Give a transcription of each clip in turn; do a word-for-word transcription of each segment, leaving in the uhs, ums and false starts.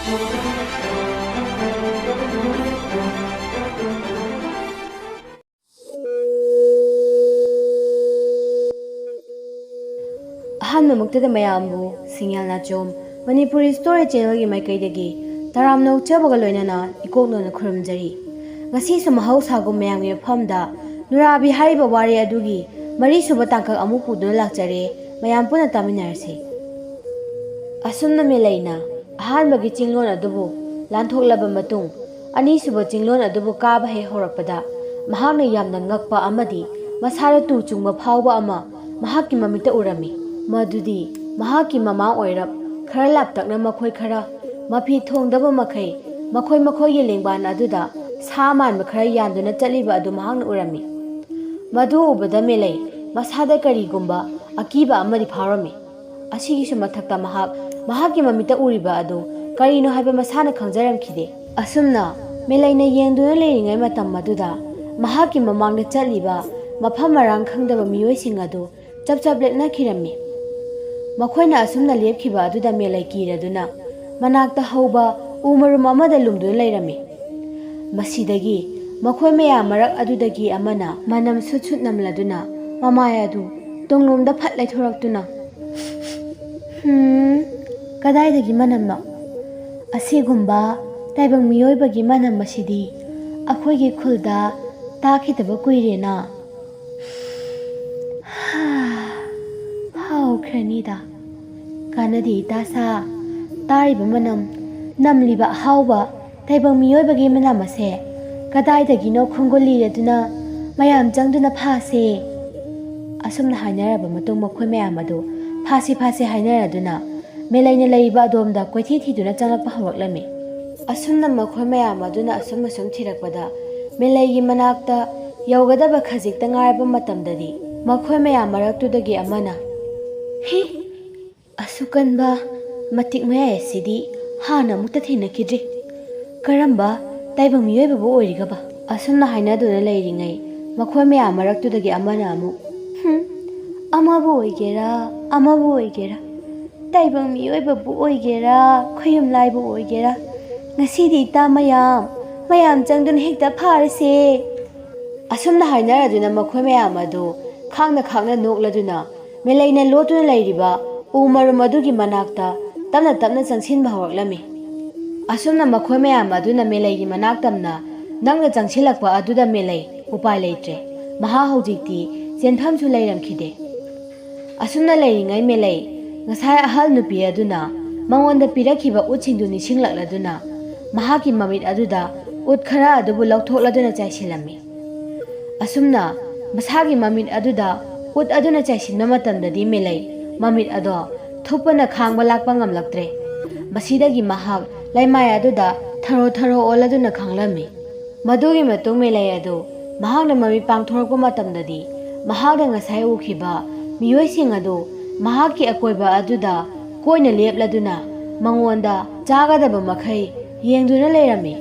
ꯑꯍꯥꯟꯕꯃꯛꯇꯗ ꯃꯌꯥꯝꯕꯨ ꯁꯤꯡꯌꯥꯜ ꯅꯥꯆꯣꯝ ꯃꯅꯤꯄꯨꯔꯤ ꯁ꯭ꯇꯣꯔꯤ ꯆꯦꯅꯦꯜꯒꯤ ꯃꯥꯏꯀꯩꯗꯒꯤ ꯇꯔꯥꯝꯅ ꯑꯣꯛꯆꯕꯒ ꯂꯣꯏꯅꯅ ꯏꯀꯣꯛꯅꯅ ꯈꯨꯔꯨꯝꯖꯔꯤ꯫ ꯉꯁꯤꯁꯨ ꯃꯍꯧꯁꯥꯒꯨꯝ ꯃꯌꯥꯝꯒꯤ ꯃꯐꯝꯗ ꯅꯨꯔꯥꯕꯤ ꯍꯥꯏꯔꯤꯕ ꯋꯥꯔꯤ ꯑꯗꯨꯒꯤ ꯃꯔꯤꯁꯨꯕ ꯇꯥꯡꯀꯛ ꯑꯃꯨꯛ ꯄꯨꯗꯨꯅ ꯂꯥꯛꯆꯔꯦ꯫ ꯃꯌꯥꯝ ꯄꯨꯟꯅ ꯇꯥꯃꯤꯟꯅꯔꯁꯤ꯫ ꯑꯁꯨꯝꯅ ꯃꯦꯂꯩꯅ ꯑꯍꯥꯟꯕꯒꯤ ꯆꯤꯡꯂꯣꯟ ꯑꯗꯨꯕꯨ ꯂꯥꯟꯊꯣꯛꯂꯕ ꯃꯇꯨꯡ, ꯑꯅꯤꯁꯨꯕ ꯆꯤꯡꯂꯣꯟ ꯑꯗꯨꯕꯨ ꯀꯥꯕ ꯍꯦꯛ ꯍꯧꯔꯛꯄꯗ, ꯃꯍꯥꯛꯅ ꯌꯥꯝꯅ ꯉꯛꯄ ꯑꯃꯗꯤ ꯃꯁꯥꯗ ꯇꯨ ꯆꯨꯡꯕ ꯐꯥꯎꯕ ꯑꯃ ꯃꯍꯥꯛꯀꯤ ꯃꯃꯤꯠꯇ ꯎꯔꯝꯃꯤ꯫ ꯃꯗꯨꯗꯤ ꯃꯍꯥꯛꯀꯤ ꯃꯃꯥꯡ ꯑꯣꯏꯔꯞ ꯈꯔ ꯂꯥꯞꯇꯛꯅ ꯃꯈꯣꯏ ꯈꯔ ꯃꯐꯤ ꯊꯣꯡꯗꯕ ꯃꯈꯩ ꯃꯈꯣꯏ ꯃꯈꯣꯏꯒꯤ ꯂꯦꯡꯕꯥꯟ ꯑꯗꯨꯗ ꯁꯥ ꯃꯥꯟꯕ ꯈꯔ ꯌꯥꯟꯗꯨꯅ ꯆꯠꯂꯤꯕ ꯑꯗꯨ ꯃꯍꯥꯛꯅ ꯎꯔꯝꯃꯤ꯫ ꯃꯗꯨ ꯎꯕꯗ ꯃꯦꯂꯩ ꯃꯁꯥꯗ ꯀꯔꯤꯒꯨꯝꯕ ꯑꯀꯤꯕ ꯑꯃꯗꯤ ꯐꯥꯎꯔꯝꯃꯤ꯫ ꯑꯁꯤꯒꯤꯁꯨ ꯃꯊꯛꯇ ꯃꯍꯥꯛ ꯃꯍꯥꯛꯀꯤ ꯃꯃꯤꯠꯇ ꯎꯔꯤꯕ ꯑꯗꯨ ꯀꯔꯤꯅꯣ ꯍꯥꯏꯕ ꯃꯁꯥꯅ ꯈꯪꯖꯔꯝꯈꯤꯗꯦ꯫ ꯑꯁꯨꯝꯅ ꯃꯦꯂꯩꯅ ꯌꯦꯡꯗꯨꯅ ꯂꯩꯔꯤꯉꯩ ꯃꯇꯝ ꯑꯗꯨꯗ ꯃꯍꯥꯛꯀꯤ ꯃꯃꯥꯡꯗ ꯆꯠꯂꯤꯕ ꯃꯐꯝ ꯃꯔꯥꯡ ꯈꯪꯗꯕ ꯃꯤꯑꯣꯏꯁꯤꯡ ꯑꯗꯨ ꯆꯞ ꯆꯞ ꯂꯦꯞꯅꯈꯤꯔꯝꯃꯤ꯫ ꯃꯈꯣꯏꯅ ꯑꯁꯨꯝꯅ ꯂꯦꯞꯈꯤꯕ ꯑꯗꯨꯗ ꯃꯦꯂꯩ ꯀꯤꯔꯗꯨꯅ ꯃꯅꯥꯛꯇ ꯍꯧꯕ ꯎ ꯃꯔꯨꯝ ꯑꯃꯗ ꯂꯨꯝꯗꯨꯅ ꯂꯩꯔꯝꯃꯤ꯫ ꯃꯁꯤꯗꯒꯤ ꯃꯈꯣꯏ ꯃꯌꯥꯝ ꯃꯔꯛ ꯑꯗꯨꯗꯒꯤ ꯑꯃꯅ ꯃꯅꯝ ꯁꯨꯠ ꯁꯨꯠ ꯅꯝꯂꯗꯨꯅ ꯃꯃꯥꯏ ꯑꯗꯨ ꯇꯨꯡꯂꯣꯝꯗ ꯐꯠ ꯂꯩꯊꯣꯔꯛꯇꯨꯅ, "ꯍꯨꯝ, ꯀꯗꯥꯏꯗꯒꯤ ꯃꯅꯝꯅꯣ? ꯑꯁꯤꯒꯨꯝꯕ ꯇꯥꯏꯕꯪ ꯃꯤꯑꯣꯏꯕꯒꯤ ꯃꯅꯝ ꯑꯁꯤꯗꯤ ꯑꯩꯈꯣꯏꯒꯤ ꯈꯨꯜꯗ ꯇꯥꯈꯤꯗꯕ ꯀꯨꯏꯔꯦꯅ꯫ ꯍꯥꯎꯈ꯭ꯔꯅꯤꯗ꯫ ꯀꯥꯟꯅꯗꯦ ꯏꯇꯥ ꯁꯥ, ꯇꯥꯔꯤꯕ ꯃꯅꯝ, ꯅꯝꯂꯤꯕ ꯑꯍꯥꯎꯕ ꯇꯥꯏꯕꯪ ꯃꯤꯑꯣꯏꯕꯒꯤ ꯃꯅꯝ ꯑꯁꯦ ꯀꯗꯥꯏꯗꯒꯤꯅꯣ ꯈꯣꯡꯒꯨꯜꯂꯤꯔꯗꯨꯅ ꯃꯌꯥꯝ ꯆꯪꯗꯨꯅ ꯐꯥꯁꯦ꯫" ꯑꯁꯨꯝꯅ ꯍꯥꯏꯅꯔꯕ ꯃꯇꯨꯡ ꯃꯈꯣꯏ ꯃꯌꯥꯝ ꯑꯗꯨ ꯐꯥꯁꯤ ꯐꯥꯁꯤ ꯍꯥꯏꯅꯔꯗꯨꯅ ꯃꯦꯂꯩꯅ ꯂꯩꯔꯤꯕ ꯑꯗꯣꯝꯗ ꯀꯣꯏꯊꯤ ꯊꯤꯗꯨꯅ ꯆꯪꯂꯛꯄ ꯍꯧꯔꯛꯂꯝꯃꯤ꯫ ꯑꯁꯨꯝꯅ ꯃꯈꯣꯏ ꯃꯌꯥꯝ ꯑꯗꯨꯅ ꯑꯁꯨꯝ ꯑꯁꯨꯝ ꯊꯤꯔꯛꯄꯗ ꯃꯦꯂꯩꯒꯤ ꯃꯅꯥꯛꯇ ꯌꯧꯒꯗꯕ ꯈꯖꯤꯛꯇ ꯉꯥꯏꯔꯕ ꯃꯇꯝꯗꯗꯤ ꯃꯈꯣꯏ ꯃꯌꯥꯝ ꯃꯔꯛꯇꯨꯗꯒꯤ ꯑꯃꯅ, "ꯍꯤ! ꯑꯁꯨꯛ ꯀꯟꯕ ꯃꯇꯤꯛ ꯃꯌꯥꯏ ꯑꯁꯤꯗꯤ ꯍꯥꯟꯅ ꯑꯃꯨꯛꯇ ꯊꯦꯡꯅꯈꯤꯗ꯭ꯔꯤ꯫ ꯀꯔꯝꯕ ꯇꯥꯏꯕꯪ ꯃꯤꯑꯣꯏꯕꯕꯨ ꯑꯣꯏꯔꯤꯒꯕ?" ꯑꯁꯨꯝꯅ ꯍꯥꯏꯅꯗꯨꯅ ꯂꯩꯔꯤꯉꯩ ꯃꯈꯣꯏ ꯃꯌꯥꯝ ꯃꯔꯛꯇꯨꯗꯒꯤ ꯑꯃꯅ ꯑꯃꯨꯛ, "ꯍꯨꯝ, ꯑꯃꯕꯨ ꯑꯣꯏꯒꯦꯔꯥ, ꯑꯃꯕꯨ ꯑꯣꯏꯒꯦꯔꯥ, ꯇꯥꯏꯕꯪ ꯃꯤꯑꯣꯏꯕꯕꯨ ꯑꯣꯏꯒꯦꯔꯥ, ꯈꯨꯌꯨꯝꯂꯥꯏꯕꯨ ꯑꯣꯏꯒꯦꯔꯥ, ꯉꯁꯤꯗꯤ ꯏꯇꯥ ꯃꯌꯥꯝ, ꯃꯌꯥꯝ ꯆꯪꯗꯨꯅ ꯍꯦꯛꯇ ꯐꯥꯔꯁꯦ꯫ ꯑꯁꯨꯝꯅ ꯍꯥꯏꯅꯔꯗꯨꯅ ꯃꯈꯣꯏ ꯃꯌꯥꯝ ꯑꯗꯨ ꯈꯥꯡꯅ ꯈꯥꯡꯅ ꯅꯣꯛꯂꯗꯨꯅ ꯃꯦꯂꯩꯅ ꯂꯣꯠꯇꯨꯅ ꯂꯩꯔꯤꯕ ꯎ ꯃꯔꯨꯝ ꯑꯗꯨꯒꯤ ꯃꯅꯥꯛꯇ ꯇꯞꯅ ꯇꯞꯅ ꯆꯪꯁꯤꯟꯕ ꯍꯧꯔꯛꯂꯝꯃꯤ꯫ ꯑꯁꯨꯝꯅ ꯃꯈꯣꯏ ꯃꯌꯥꯝ ꯑꯗꯨꯅ ꯃꯦꯂꯩꯒꯤ ꯃꯅꯥꯛ ꯇꯝꯅ ꯅꯛꯅ ꯆꯪꯁꯤꯜꯂꯛꯄ ꯑꯗꯨꯗ ꯃꯦꯂꯩ ꯎꯄꯥꯏ ꯂꯩꯇ꯭ꯔꯦ꯫ ꯃꯍꯥꯛ ꯍꯧꯖꯤꯛꯇꯤ ꯆꯦꯟꯐꯝꯁꯨ ꯂꯩꯔꯝꯈꯤꯗꯦ꯫ ꯑꯁꯨꯝꯅ ꯂꯩꯔꯤꯉꯩ ꯃꯦꯂꯩ ꯉꯁꯥꯏ ꯑꯍꯜ ꯅꯨꯄꯤ ꯑꯗꯨꯅ ꯃꯉꯣꯟꯗ ꯄꯤꯔꯛꯈꯤꯕ ꯎꯠꯁꯤꯡꯗꯨ ꯅꯤꯡꯁꯤꯡꯂꯛꯂꯗꯨꯅ ꯃꯍꯥꯛꯀꯤ ꯃꯃꯤꯠ ꯑꯗꯨꯗ ꯎꯠ ꯈꯔ ꯑꯗꯨꯕꯨ ꯂꯧꯊꯣꯛꯂꯗꯨꯅ ꯆꯥꯏꯁꯤꯜꯂꯝꯃꯤ꯫ ꯑꯁꯨꯝꯅ ꯃꯁꯥꯒꯤ ꯃꯃꯤꯠ ꯑꯗꯨꯗ ꯎꯠ ꯑꯗꯨꯅ ꯆꯥꯏꯁꯤꯟꯕ ꯃꯇꯝꯗꯗꯤ ꯃꯦꯂꯩ ꯃꯃꯤꯠ ꯑꯗꯣ ꯊꯨꯞꯄꯅ ꯈꯥꯡꯕ ꯂꯥꯛꯄ ꯉꯝꯂꯛꯇ꯭ꯔꯦ꯫ ꯃꯁꯤꯗꯒꯤ ꯃꯍꯥꯛ ꯂꯩꯃꯥꯏ ꯑꯗꯨꯗ ꯊꯔꯣ ꯊꯔꯣ ꯑꯣꯜꯂꯗꯨꯅ ꯈꯥꯡꯂꯝꯃꯤ꯫ ꯃꯗꯨꯒꯤ ꯃꯇꯨꯡ ꯃꯦꯂꯩ ꯑꯗꯨ ꯃꯍꯥꯛꯅ ꯃꯃꯤꯠ ꯄꯥꯡꯊꯣꯔꯛꯄ ꯃꯇꯝꯗꯗꯤ ꯃꯍꯥꯛꯅ ꯉꯁꯥꯏ ꯎꯈꯤꯕ ꯃꯤꯑꯣꯏꯁꯤꯡ ꯑꯗꯨ ꯃꯍꯥꯛꯀꯤ ꯑꯀꯣꯏꯕ ꯑꯗꯨꯗ ꯀꯣꯏꯅ ꯂꯦꯞꯂꯗꯨꯅ ꯃꯉꯣꯟꯗ ꯆꯥꯒꯗꯕ ꯃꯈꯩ ꯌꯦꯡꯗꯨꯅ ꯂꯩꯔꯝꯃꯤ꯫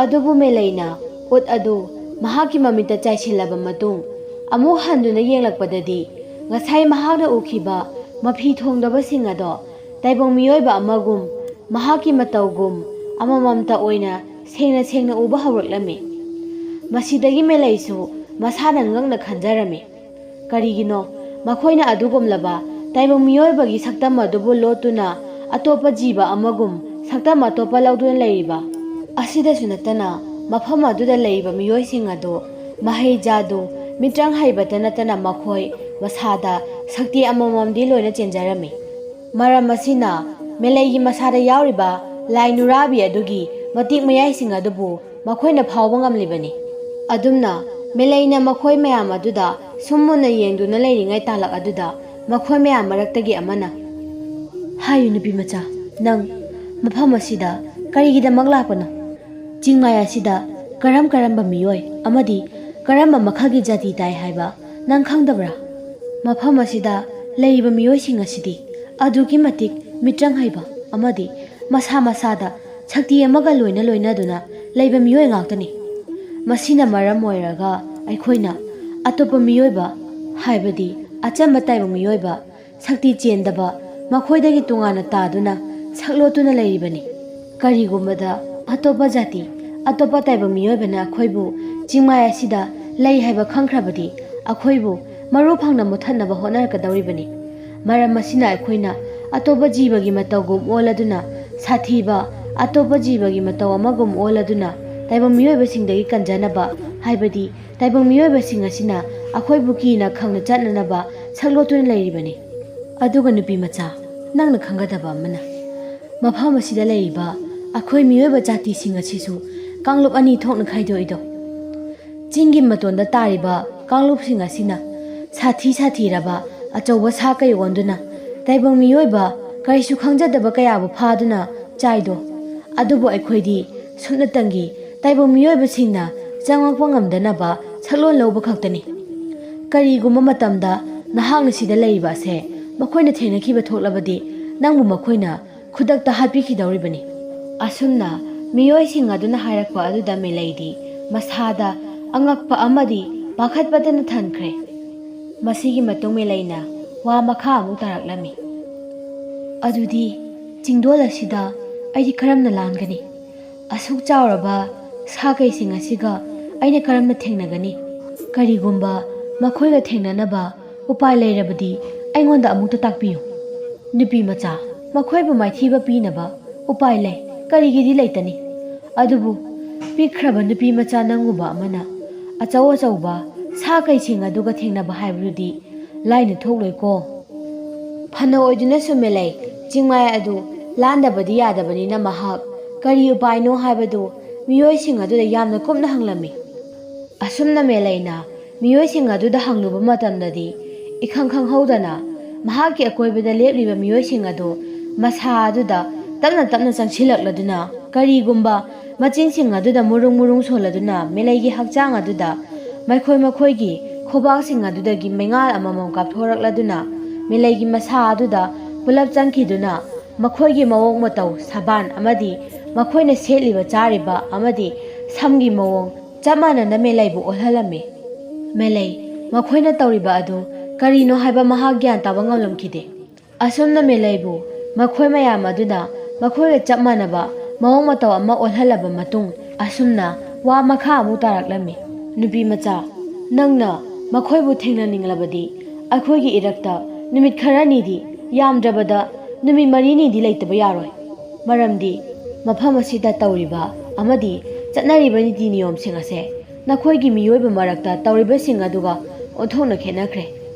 ꯑꯗꯨꯕꯨ ꯃꯦꯂꯩꯅ ꯎꯠ ꯑꯗꯨ ꯃꯍꯥꯛꯀꯤ ꯃꯃꯤꯠꯇ ꯆꯥꯏꯁꯤꯜꯂꯕ ꯃꯇꯨꯡ ꯑꯃꯨꯛ ꯍꯟꯗꯨꯅ ꯌꯦꯡꯂꯛꯄꯗꯗꯤ ꯉꯁꯥꯏ ꯃꯍꯥꯛꯅ ꯎꯈꯤꯕ ꯃꯐꯤ ꯊꯣꯡꯗꯕꯁꯤꯡ ꯑꯗꯣ ꯇꯥꯏꯕꯪ ꯃꯤꯑꯣꯏꯕ ꯑꯃꯒꯨꯝ ꯃꯍꯥꯛꯀꯤ ꯃꯇꯧꯒꯨꯝ ꯑꯃꯃꯝꯇ ꯑꯣꯏꯅ ꯁꯦꯡꯅ ꯁꯦꯡꯅ ꯎꯕ ꯍꯧꯔꯛꯂꯝꯃꯤ꯫ ꯃꯁꯤꯗꯒꯤ ꯃꯦꯂꯩꯁꯨ ꯃꯁꯥꯅ ꯉꯛꯅ ꯈꯟꯖꯔꯝꯃꯤ꯫ ꯀꯔꯤꯒꯤꯅꯣ ꯃꯈꯣꯏꯅ ꯑꯗꯨꯒꯨꯝꯂꯕ ꯇꯥꯏꯕꯪ ꯃꯤꯑꯣꯏꯕꯒꯤ ꯁꯛꯇꯝ ꯑꯗꯨꯕꯨ ꯂꯣꯠꯇꯨꯅ ꯑꯇꯣꯞꯄ ꯖꯤꯕ ꯑꯃꯒꯨꯝ ꯁꯛꯇꯝ ꯑꯇꯣꯞꯄ ꯂꯧꯗꯨꯅ ꯂꯩꯔꯤꯕ? ꯑꯁꯤꯗꯁꯨ ꯅꯠꯇꯅ ꯃꯐꯝ ꯑꯗꯨꯗ ꯂꯩꯔꯤꯕ ꯃꯤꯑꯣꯏꯁꯤꯡ ꯑꯗꯨ ꯃꯍꯩ ꯖꯥꯗꯨ, ꯃꯤꯇ꯭ꯔꯪ ꯍꯩꯕꯇ ꯅꯠꯇꯅ ꯃꯈꯣꯏ ꯃꯁꯥꯗ ꯁꯛꯇꯤ ꯑꯃꯃꯝꯗꯤ ꯂꯣꯏꯅ ꯆꯦꯟꯖꯔꯝꯃꯤ꯫ ꯃꯔꯝ ꯑꯁꯤꯅ ꯃꯦꯂꯩꯒꯤ ꯃꯁꯥꯗ ꯌꯥꯎꯔꯤꯕ ꯂꯥꯏ ꯅꯨꯔꯥꯕꯤ ꯑꯗꯨꯒꯤ ꯃꯇꯤꯛ ꯃꯌꯥꯏꯁꯤꯡ ꯑꯗꯨꯕꯨ ꯃꯈꯣꯏꯅ ꯐꯥꯎꯕ ꯉꯝꯂꯤꯕꯅꯤ꯫ ꯑꯗꯨꯝꯅ ꯃꯦꯂꯩꯅ ꯃꯈꯣꯏ ꯃꯌꯥꯝ ꯑꯗꯨꯗ ꯁꯨꯝ ꯃꯨꯟꯅ ꯌꯦꯡꯗꯨꯅ ꯂꯩꯔꯤꯉꯩ ꯇꯥꯂꯛ ꯑꯗꯨꯗ ꯃꯈꯣꯏ ꯃꯌꯥꯝ ꯃꯔꯛꯇꯒꯤ ꯑꯃꯅ, "ꯍꯥꯏꯌꯨ ꯅꯨꯄꯤ ꯃꯆꯥ, ꯅꯪ ꯃꯐꯝ ꯑꯁꯤꯗ ꯀꯔꯤꯒꯤꯗꯃꯛ ꯂꯥꯛꯄꯅꯣ? ꯆꯤꯡꯃꯥꯏ ꯑꯁꯤꯗ ꯀꯔꯝ ꯀꯔꯝꯕ ꯃꯤꯑꯣꯏ ꯑꯃꯗꯤ ꯀꯔꯝꯕ ꯃꯈꯜꯒꯤ ꯖꯥꯇꯤ ꯇꯥꯏ ꯍꯥꯏꯕ ꯅꯪ ꯈꯪꯗꯕ꯭ꯔꯥ? ꯃꯐꯝ ꯑꯁꯤꯗ ꯂꯩꯔꯤꯕ ꯃꯤꯑꯣꯏꯁꯤꯡ ꯑꯁꯤꯗꯤ ꯑꯗꯨꯛꯀꯤ ꯃꯇꯤꯛ ꯃꯤꯇ꯭ꯔꯪ ꯍꯩꯕ ꯑꯃꯗꯤ ꯃꯁꯥ ꯃꯁꯥꯗ ꯁꯛꯇꯤ ꯑꯃꯒ ꯂꯣꯏꯅ ꯂꯣꯏꯅꯗꯨꯅ ꯂꯩꯕ ꯃꯤꯑꯣꯏ ꯉꯥꯛꯇꯅꯤ꯫ ꯃꯁꯤꯅ ꯃꯔꯝ ꯑꯣꯏꯔꯒ ꯑꯩꯈꯣꯏꯅ ꯑꯇꯣꯞꯄ ꯃꯤꯑꯣꯏꯕ, ꯍꯥꯏꯕꯗꯤ ꯑꯆꯝꯕ ꯇꯥꯏꯕꯪ ꯃꯤꯑꯣꯏꯕ, ꯁꯛꯇꯤ ꯆꯦꯟꯗꯕ, ꯃꯈꯣꯏꯗꯒꯤ ꯇꯣꯉꯥꯟꯅ ꯇꯥꯗꯨꯅ ꯁꯛꯂꯣꯠꯇꯨꯅ ꯂꯩꯔꯤꯕꯅꯤ꯫ ꯀꯔꯤꯒꯨꯝꯕꯗ ꯑꯇꯣꯞꯄ ꯖꯥꯇꯤ, ꯑꯇꯣꯞꯄ ꯇꯥꯏꯕꯪ ꯃꯤꯑꯣꯏꯕꯅ ꯑꯩꯈꯣꯏꯕꯨ ꯆꯤꯡꯃꯥꯏ ꯑꯁꯤꯗ ꯂꯩ ꯍꯥꯏꯕ ꯈꯪꯈ꯭ꯔꯕꯗꯤ, ꯑꯩꯈꯣꯏꯕꯨ ꯃꯔꯨ ꯐꯪꯅ ꯃꯨꯠꯊꯠꯅꯕ ꯍꯣꯠꯅꯔꯛꯀꯗꯧꯔꯤꯕꯅꯤ꯫ ꯃꯔꯝ ꯑꯁꯤꯅ ꯑꯩꯈꯣꯏꯅ ꯑꯇꯣꯞꯄ ꯖꯤꯕꯒꯤ ꯃꯇꯧꯒꯨꯝ ꯑꯣꯜꯂꯗꯨꯅ ꯁꯥꯊꯤꯕ, ꯑꯇꯣꯞꯄ ꯖꯤꯕꯒꯤ ꯃꯇꯧ ꯑꯃꯒꯨꯝ ꯑꯣꯜꯂꯗꯨꯅ ꯇꯥꯏꯕꯪ ꯃꯤꯑꯣꯏꯕꯁꯤꯡꯗꯒꯤ ꯀꯟꯖꯅꯕ, ꯍꯥꯏꯕꯗꯤ ꯇꯥꯏꯕꯪ ꯃꯤꯑꯣꯏꯕꯁꯤꯡ ꯑꯁꯤꯅ ꯑꯩꯈꯣꯏꯕꯨ ꯀꯤꯅ ꯈꯪꯅ ꯆꯠꯅꯅꯕ ꯁꯛꯂꯣꯠꯇꯨꯅ ꯂꯩꯔꯤꯕꯅꯤ꯫ ꯑꯗꯨꯒ ꯅꯨꯄꯤ ꯃꯆꯥ, ꯅꯪꯅ ꯈꯪꯒꯗꯕ ꯑꯃꯅ, ꯃꯐꯝ ꯑꯁꯤꯗ ꯂꯩꯔꯤꯕ ꯑꯩꯈꯣꯏ ꯃꯤꯑꯣꯏꯕ ꯖꯥꯇꯤꯁꯤꯡ ꯑꯁꯤꯁꯨ ꯀꯥꯡꯂꯨꯞ ꯑꯅꯤ ꯊꯣꯛꯅ ꯈꯥꯏꯗꯣꯛꯏꯗꯣ꯫ ꯆꯤꯡꯒꯤ ꯃꯇꯣꯟꯗ ꯇꯥꯔꯤꯕ ꯀꯥꯡꯂꯨꯞꯁꯤꯡ ꯑꯁꯤꯅ ꯁꯥꯊꯤ ꯁꯥꯊꯤꯔꯕ ꯑꯆꯧꯕ ꯁꯥ ꯀꯩ ꯑꯣꯟꯗꯨꯅ ꯇꯥꯏꯕꯪ ꯃꯤꯑꯣꯏꯕ ꯀꯔꯤꯁꯨ ꯈꯪꯖꯗꯕ ꯀꯌꯥꯕꯨ ꯐꯥꯗꯨꯅ ꯆꯥꯏꯗꯣ꯫ ꯑꯗꯨꯕꯨ ꯑꯩꯈꯣꯏꯗꯤ ꯁꯨꯞꯅꯇꯪꯒꯤ ꯇꯥꯏꯕꯪ ꯃꯤꯑꯣꯏꯕꯁꯤꯡꯅ ꯆꯪꯂꯛꯄ ꯉꯝꯗꯅꯕ ꯁꯛꯂꯣꯟ ꯂꯧꯕ ꯈꯛꯇꯅꯤ꯫ ꯀꯔꯤꯒꯨꯝꯕ ꯃꯇꯝꯗ ꯅꯍꯥꯛꯅ ꯁꯤꯗ ꯂꯩꯔꯤꯕ ꯑꯁꯦ ꯃꯈꯣꯏꯅ ꯊꯦꯡꯅꯈꯤꯕ ꯊꯣꯛꯂꯕꯗꯤ, ꯅꯪꯕꯨ ꯃꯈꯣꯏꯅ ꯈꯨꯗꯛꯇ ꯍꯥꯠꯄꯤꯈꯤꯗꯧꯔꯤꯕꯅꯤ꯫ ꯑꯁꯨꯝꯅ ꯃꯤꯑꯣꯏꯁꯤꯡ ꯑꯗꯨꯅ ꯍꯥꯏꯔꯛꯄ ꯑꯗꯨꯗ ꯃꯦꯂꯩꯗꯤ ꯃꯁꯥꯗ ꯑꯉꯛꯄ ꯑꯃꯗꯤ ꯄꯥꯈꯠꯄꯇꯅ ꯊꯟꯈ꯭ꯔꯦ꯫ ꯃꯁꯤꯒꯤ ꯃꯇꯨꯡ ꯃꯦꯂꯩꯅ ꯋꯥ ꯃꯈꯥ ꯑꯃꯨꯛ ꯇꯥꯔꯛꯂꯝꯃꯤ꯫ ꯑꯗꯨꯗꯤ ꯆꯤꯡꯗꯣꯜ ꯑꯁꯤꯗ ꯑꯩꯗꯤ ꯀꯔꯝꯅ ꯂꯥꯟꯒꯅꯤ? ꯑꯁꯨꯛ ꯆꯥꯎꯔꯕ ꯁꯥ ꯀꯩꯁꯤꯡ ꯑꯁꯤꯒ ꯑꯩꯅ ꯀꯔꯝꯅ ꯊꯦꯡꯅꯒꯅꯤ? ꯀꯔꯤꯒꯨꯝꯕ ꯃꯈꯣꯏꯒ ꯊꯦꯡꯅꯅꯕ ꯎꯄꯥꯏ ꯂꯩꯔꯕꯗꯤ ꯑꯩꯉꯣꯟꯗ ꯑꯃꯨꯛꯇ ꯇꯥꯛꯄꯤꯌꯨ꯫ ꯅꯨꯄꯤ ꯃꯆꯥ, ꯃꯈꯣꯏꯕꯨ ꯃꯥꯏꯊꯤꯕ ꯄꯤꯅꯕ ꯎꯄꯥꯏ ꯂꯩ, ꯀꯔꯤꯒꯤꯗꯤ ꯂꯩꯇꯅꯤ? ꯑꯗꯨꯕꯨ ꯄꯤꯛꯈ꯭ꯔꯕ ꯅꯨꯄꯤ ꯃꯆꯥ ꯅꯪꯒꯨꯝꯕ ꯑꯃꯅ ꯑꯆꯧ ꯑꯆꯧꯕ ꯁꯥ ꯀꯩꯁꯤꯡ ꯑꯗꯨꯒ ꯊꯦꯡꯅꯕ ꯍꯥꯏꯕꯗꯨꯗꯤ ꯂꯥꯏꯅ ꯊꯣꯛꯂꯣꯏꯀꯣ꯫ ꯐꯅ ꯑꯣꯏꯗꯨꯅꯁꯨ ꯃꯦꯂꯩ, ꯆꯤꯡꯃꯥꯏ ꯑꯗꯨ ꯂꯥꯟꯗꯕꯗꯤ ꯌꯥꯗꯕꯅꯤꯅ ꯃꯍꯥꯛ ꯀꯔꯤ ꯎꯄꯥꯏꯅꯣ ꯍꯥꯏꯕꯗꯨ ꯃꯤꯑꯣꯏꯁꯤꯡ ꯑꯗꯨꯗ ꯌꯥꯝꯅ ꯀꯨꯞꯅ ꯍꯪꯂꯝꯃꯤ꯫ ꯑꯁꯨꯝꯅ ꯃꯦꯂꯩꯅ ꯃꯤꯑꯣꯏꯁꯤꯡ ꯑꯗꯨꯗ ꯍꯪꯂꯨꯕ ꯃꯇꯝꯗꯗꯤ, ꯏꯈꯪ ꯈꯪꯍꯧꯗꯅ ꯃꯍꯥꯛꯀꯤ ꯑꯀꯣꯏꯕꯗ ꯂꯦꯞꯂꯤꯕ ꯃꯤꯑꯣꯏꯁꯤꯡ ꯑꯗꯨ ꯃꯁꯥ ꯑꯗꯨꯗ ꯇꯞꯅ ꯇꯞꯅ ꯆꯪꯁꯤꯜꯂꯛꯂꯗꯨꯅ, ꯀꯔꯤꯒꯨꯝꯕ ꯃꯆꯤꯟꯁꯤꯡ ꯑꯗꯨꯗ ꯃꯨꯔꯨꯡ ꯃꯨꯔꯨꯡ ꯁꯣꯜꯂꯗꯨꯅ ꯃꯦꯂꯩꯒꯤ ꯍꯛꯆꯥꯡ ꯑꯗꯨꯗ ꯃꯈꯣꯏ ꯃꯈꯣꯏꯒꯤ ꯈꯨꯕꯥꯛꯁꯤꯡ ꯑꯗꯨꯗꯒꯤ ꯃꯩꯉꯥꯜ ꯑꯃꯃꯝ ꯀꯥꯞꯊꯣꯔꯛꯂꯗꯨꯅ, ꯃꯦꯂꯩꯒꯤ ꯃꯁꯥ ꯑꯗꯨꯗ ꯄꯨꯂꯞ ꯆꯪꯈꯤꯗꯨꯅ, ꯃꯈꯣꯏꯒꯤ ꯃꯑꯣꯡ ꯃꯇꯧ, ꯁꯥꯕꯥꯟ ꯑꯃꯗꯤ ꯃꯈꯣꯏꯅ ꯁꯦꯠꯂꯤꯕ ꯆꯥꯔꯤꯕ ꯑꯃꯗꯤ ꯁꯝꯒꯤ ꯃꯑꯣꯡ ꯆꯞ ꯃꯥꯟꯅꯅ ꯃꯦꯂꯩꯕꯨ ꯑꯣꯜꯍꯜꯂꯝꯃꯤ꯫ ꯃꯦꯂꯩ, ꯃꯈꯣꯏꯅ ꯇꯧꯔꯤꯕ ꯑꯗꯨ ꯀꯔꯤꯅꯣ ꯍꯥꯏꯕ ꯃꯍꯥꯛ ꯒ꯭ꯌꯥꯟ ꯇꯥꯕ ꯉꯝꯂꯝꯈꯤꯗꯦ꯫ ꯑꯁꯨꯝꯅ ꯃꯦꯂꯩꯕꯨ ꯃꯈꯣꯏ ꯃꯌꯥꯝ ꯑꯗꯨꯅ ꯃꯈꯣꯏꯒ ꯆꯞ ꯃꯥꯟꯅꯕ ꯃꯑꯣꯡ ꯃꯇꯧ ꯑꯃ ꯑꯣꯜꯍꯜꯂꯕ ꯃꯇꯨꯡ, ꯑꯁꯨꯝꯅ ꯋꯥ ꯃꯈꯥ ꯑꯃꯨꯛ ꯇꯥꯔꯛꯂꯝꯃꯤ꯫ "ꯅꯨꯄꯤ ꯃꯆꯥ, ꯅꯪꯅ ꯃꯈꯣꯏꯕꯨ ꯊꯦꯡꯅꯅꯤꯡꯂꯕꯗꯤ ꯑꯩꯈꯣꯏꯒꯤ ꯏꯔꯛꯇ ꯅꯨꯃꯤꯠ ꯈꯔꯅꯤꯗꯤ, ꯌꯥꯝꯗ꯭ꯔꯕꯗ ꯅꯨꯃꯤꯠ ꯃꯔꯤꯅꯤꯗꯤ ꯂꯩꯇꯕ ꯌꯥꯔꯣꯏ꯫ ꯃꯔꯝꯗꯤ ꯃꯐꯝ ꯑꯁꯤꯗ ꯇꯧꯔꯤꯕ ꯑꯃꯗꯤ ꯆꯠꯅꯔꯤꯕ ꯅꯤꯇꯤ ꯅꯤꯌꯣꯝꯁꯤꯡ ꯑꯁꯦ ꯅꯈꯣꯏꯒꯤ ꯃꯤꯑꯣꯏꯕ ꯃꯔꯛꯇ ꯇꯧꯔꯤꯕꯁꯤꯡ ꯑꯗꯨꯒ ꯑꯣꯟꯊꯣꯛꯅ ꯈꯦꯠꯅꯈ꯭ꯔꯦ꯫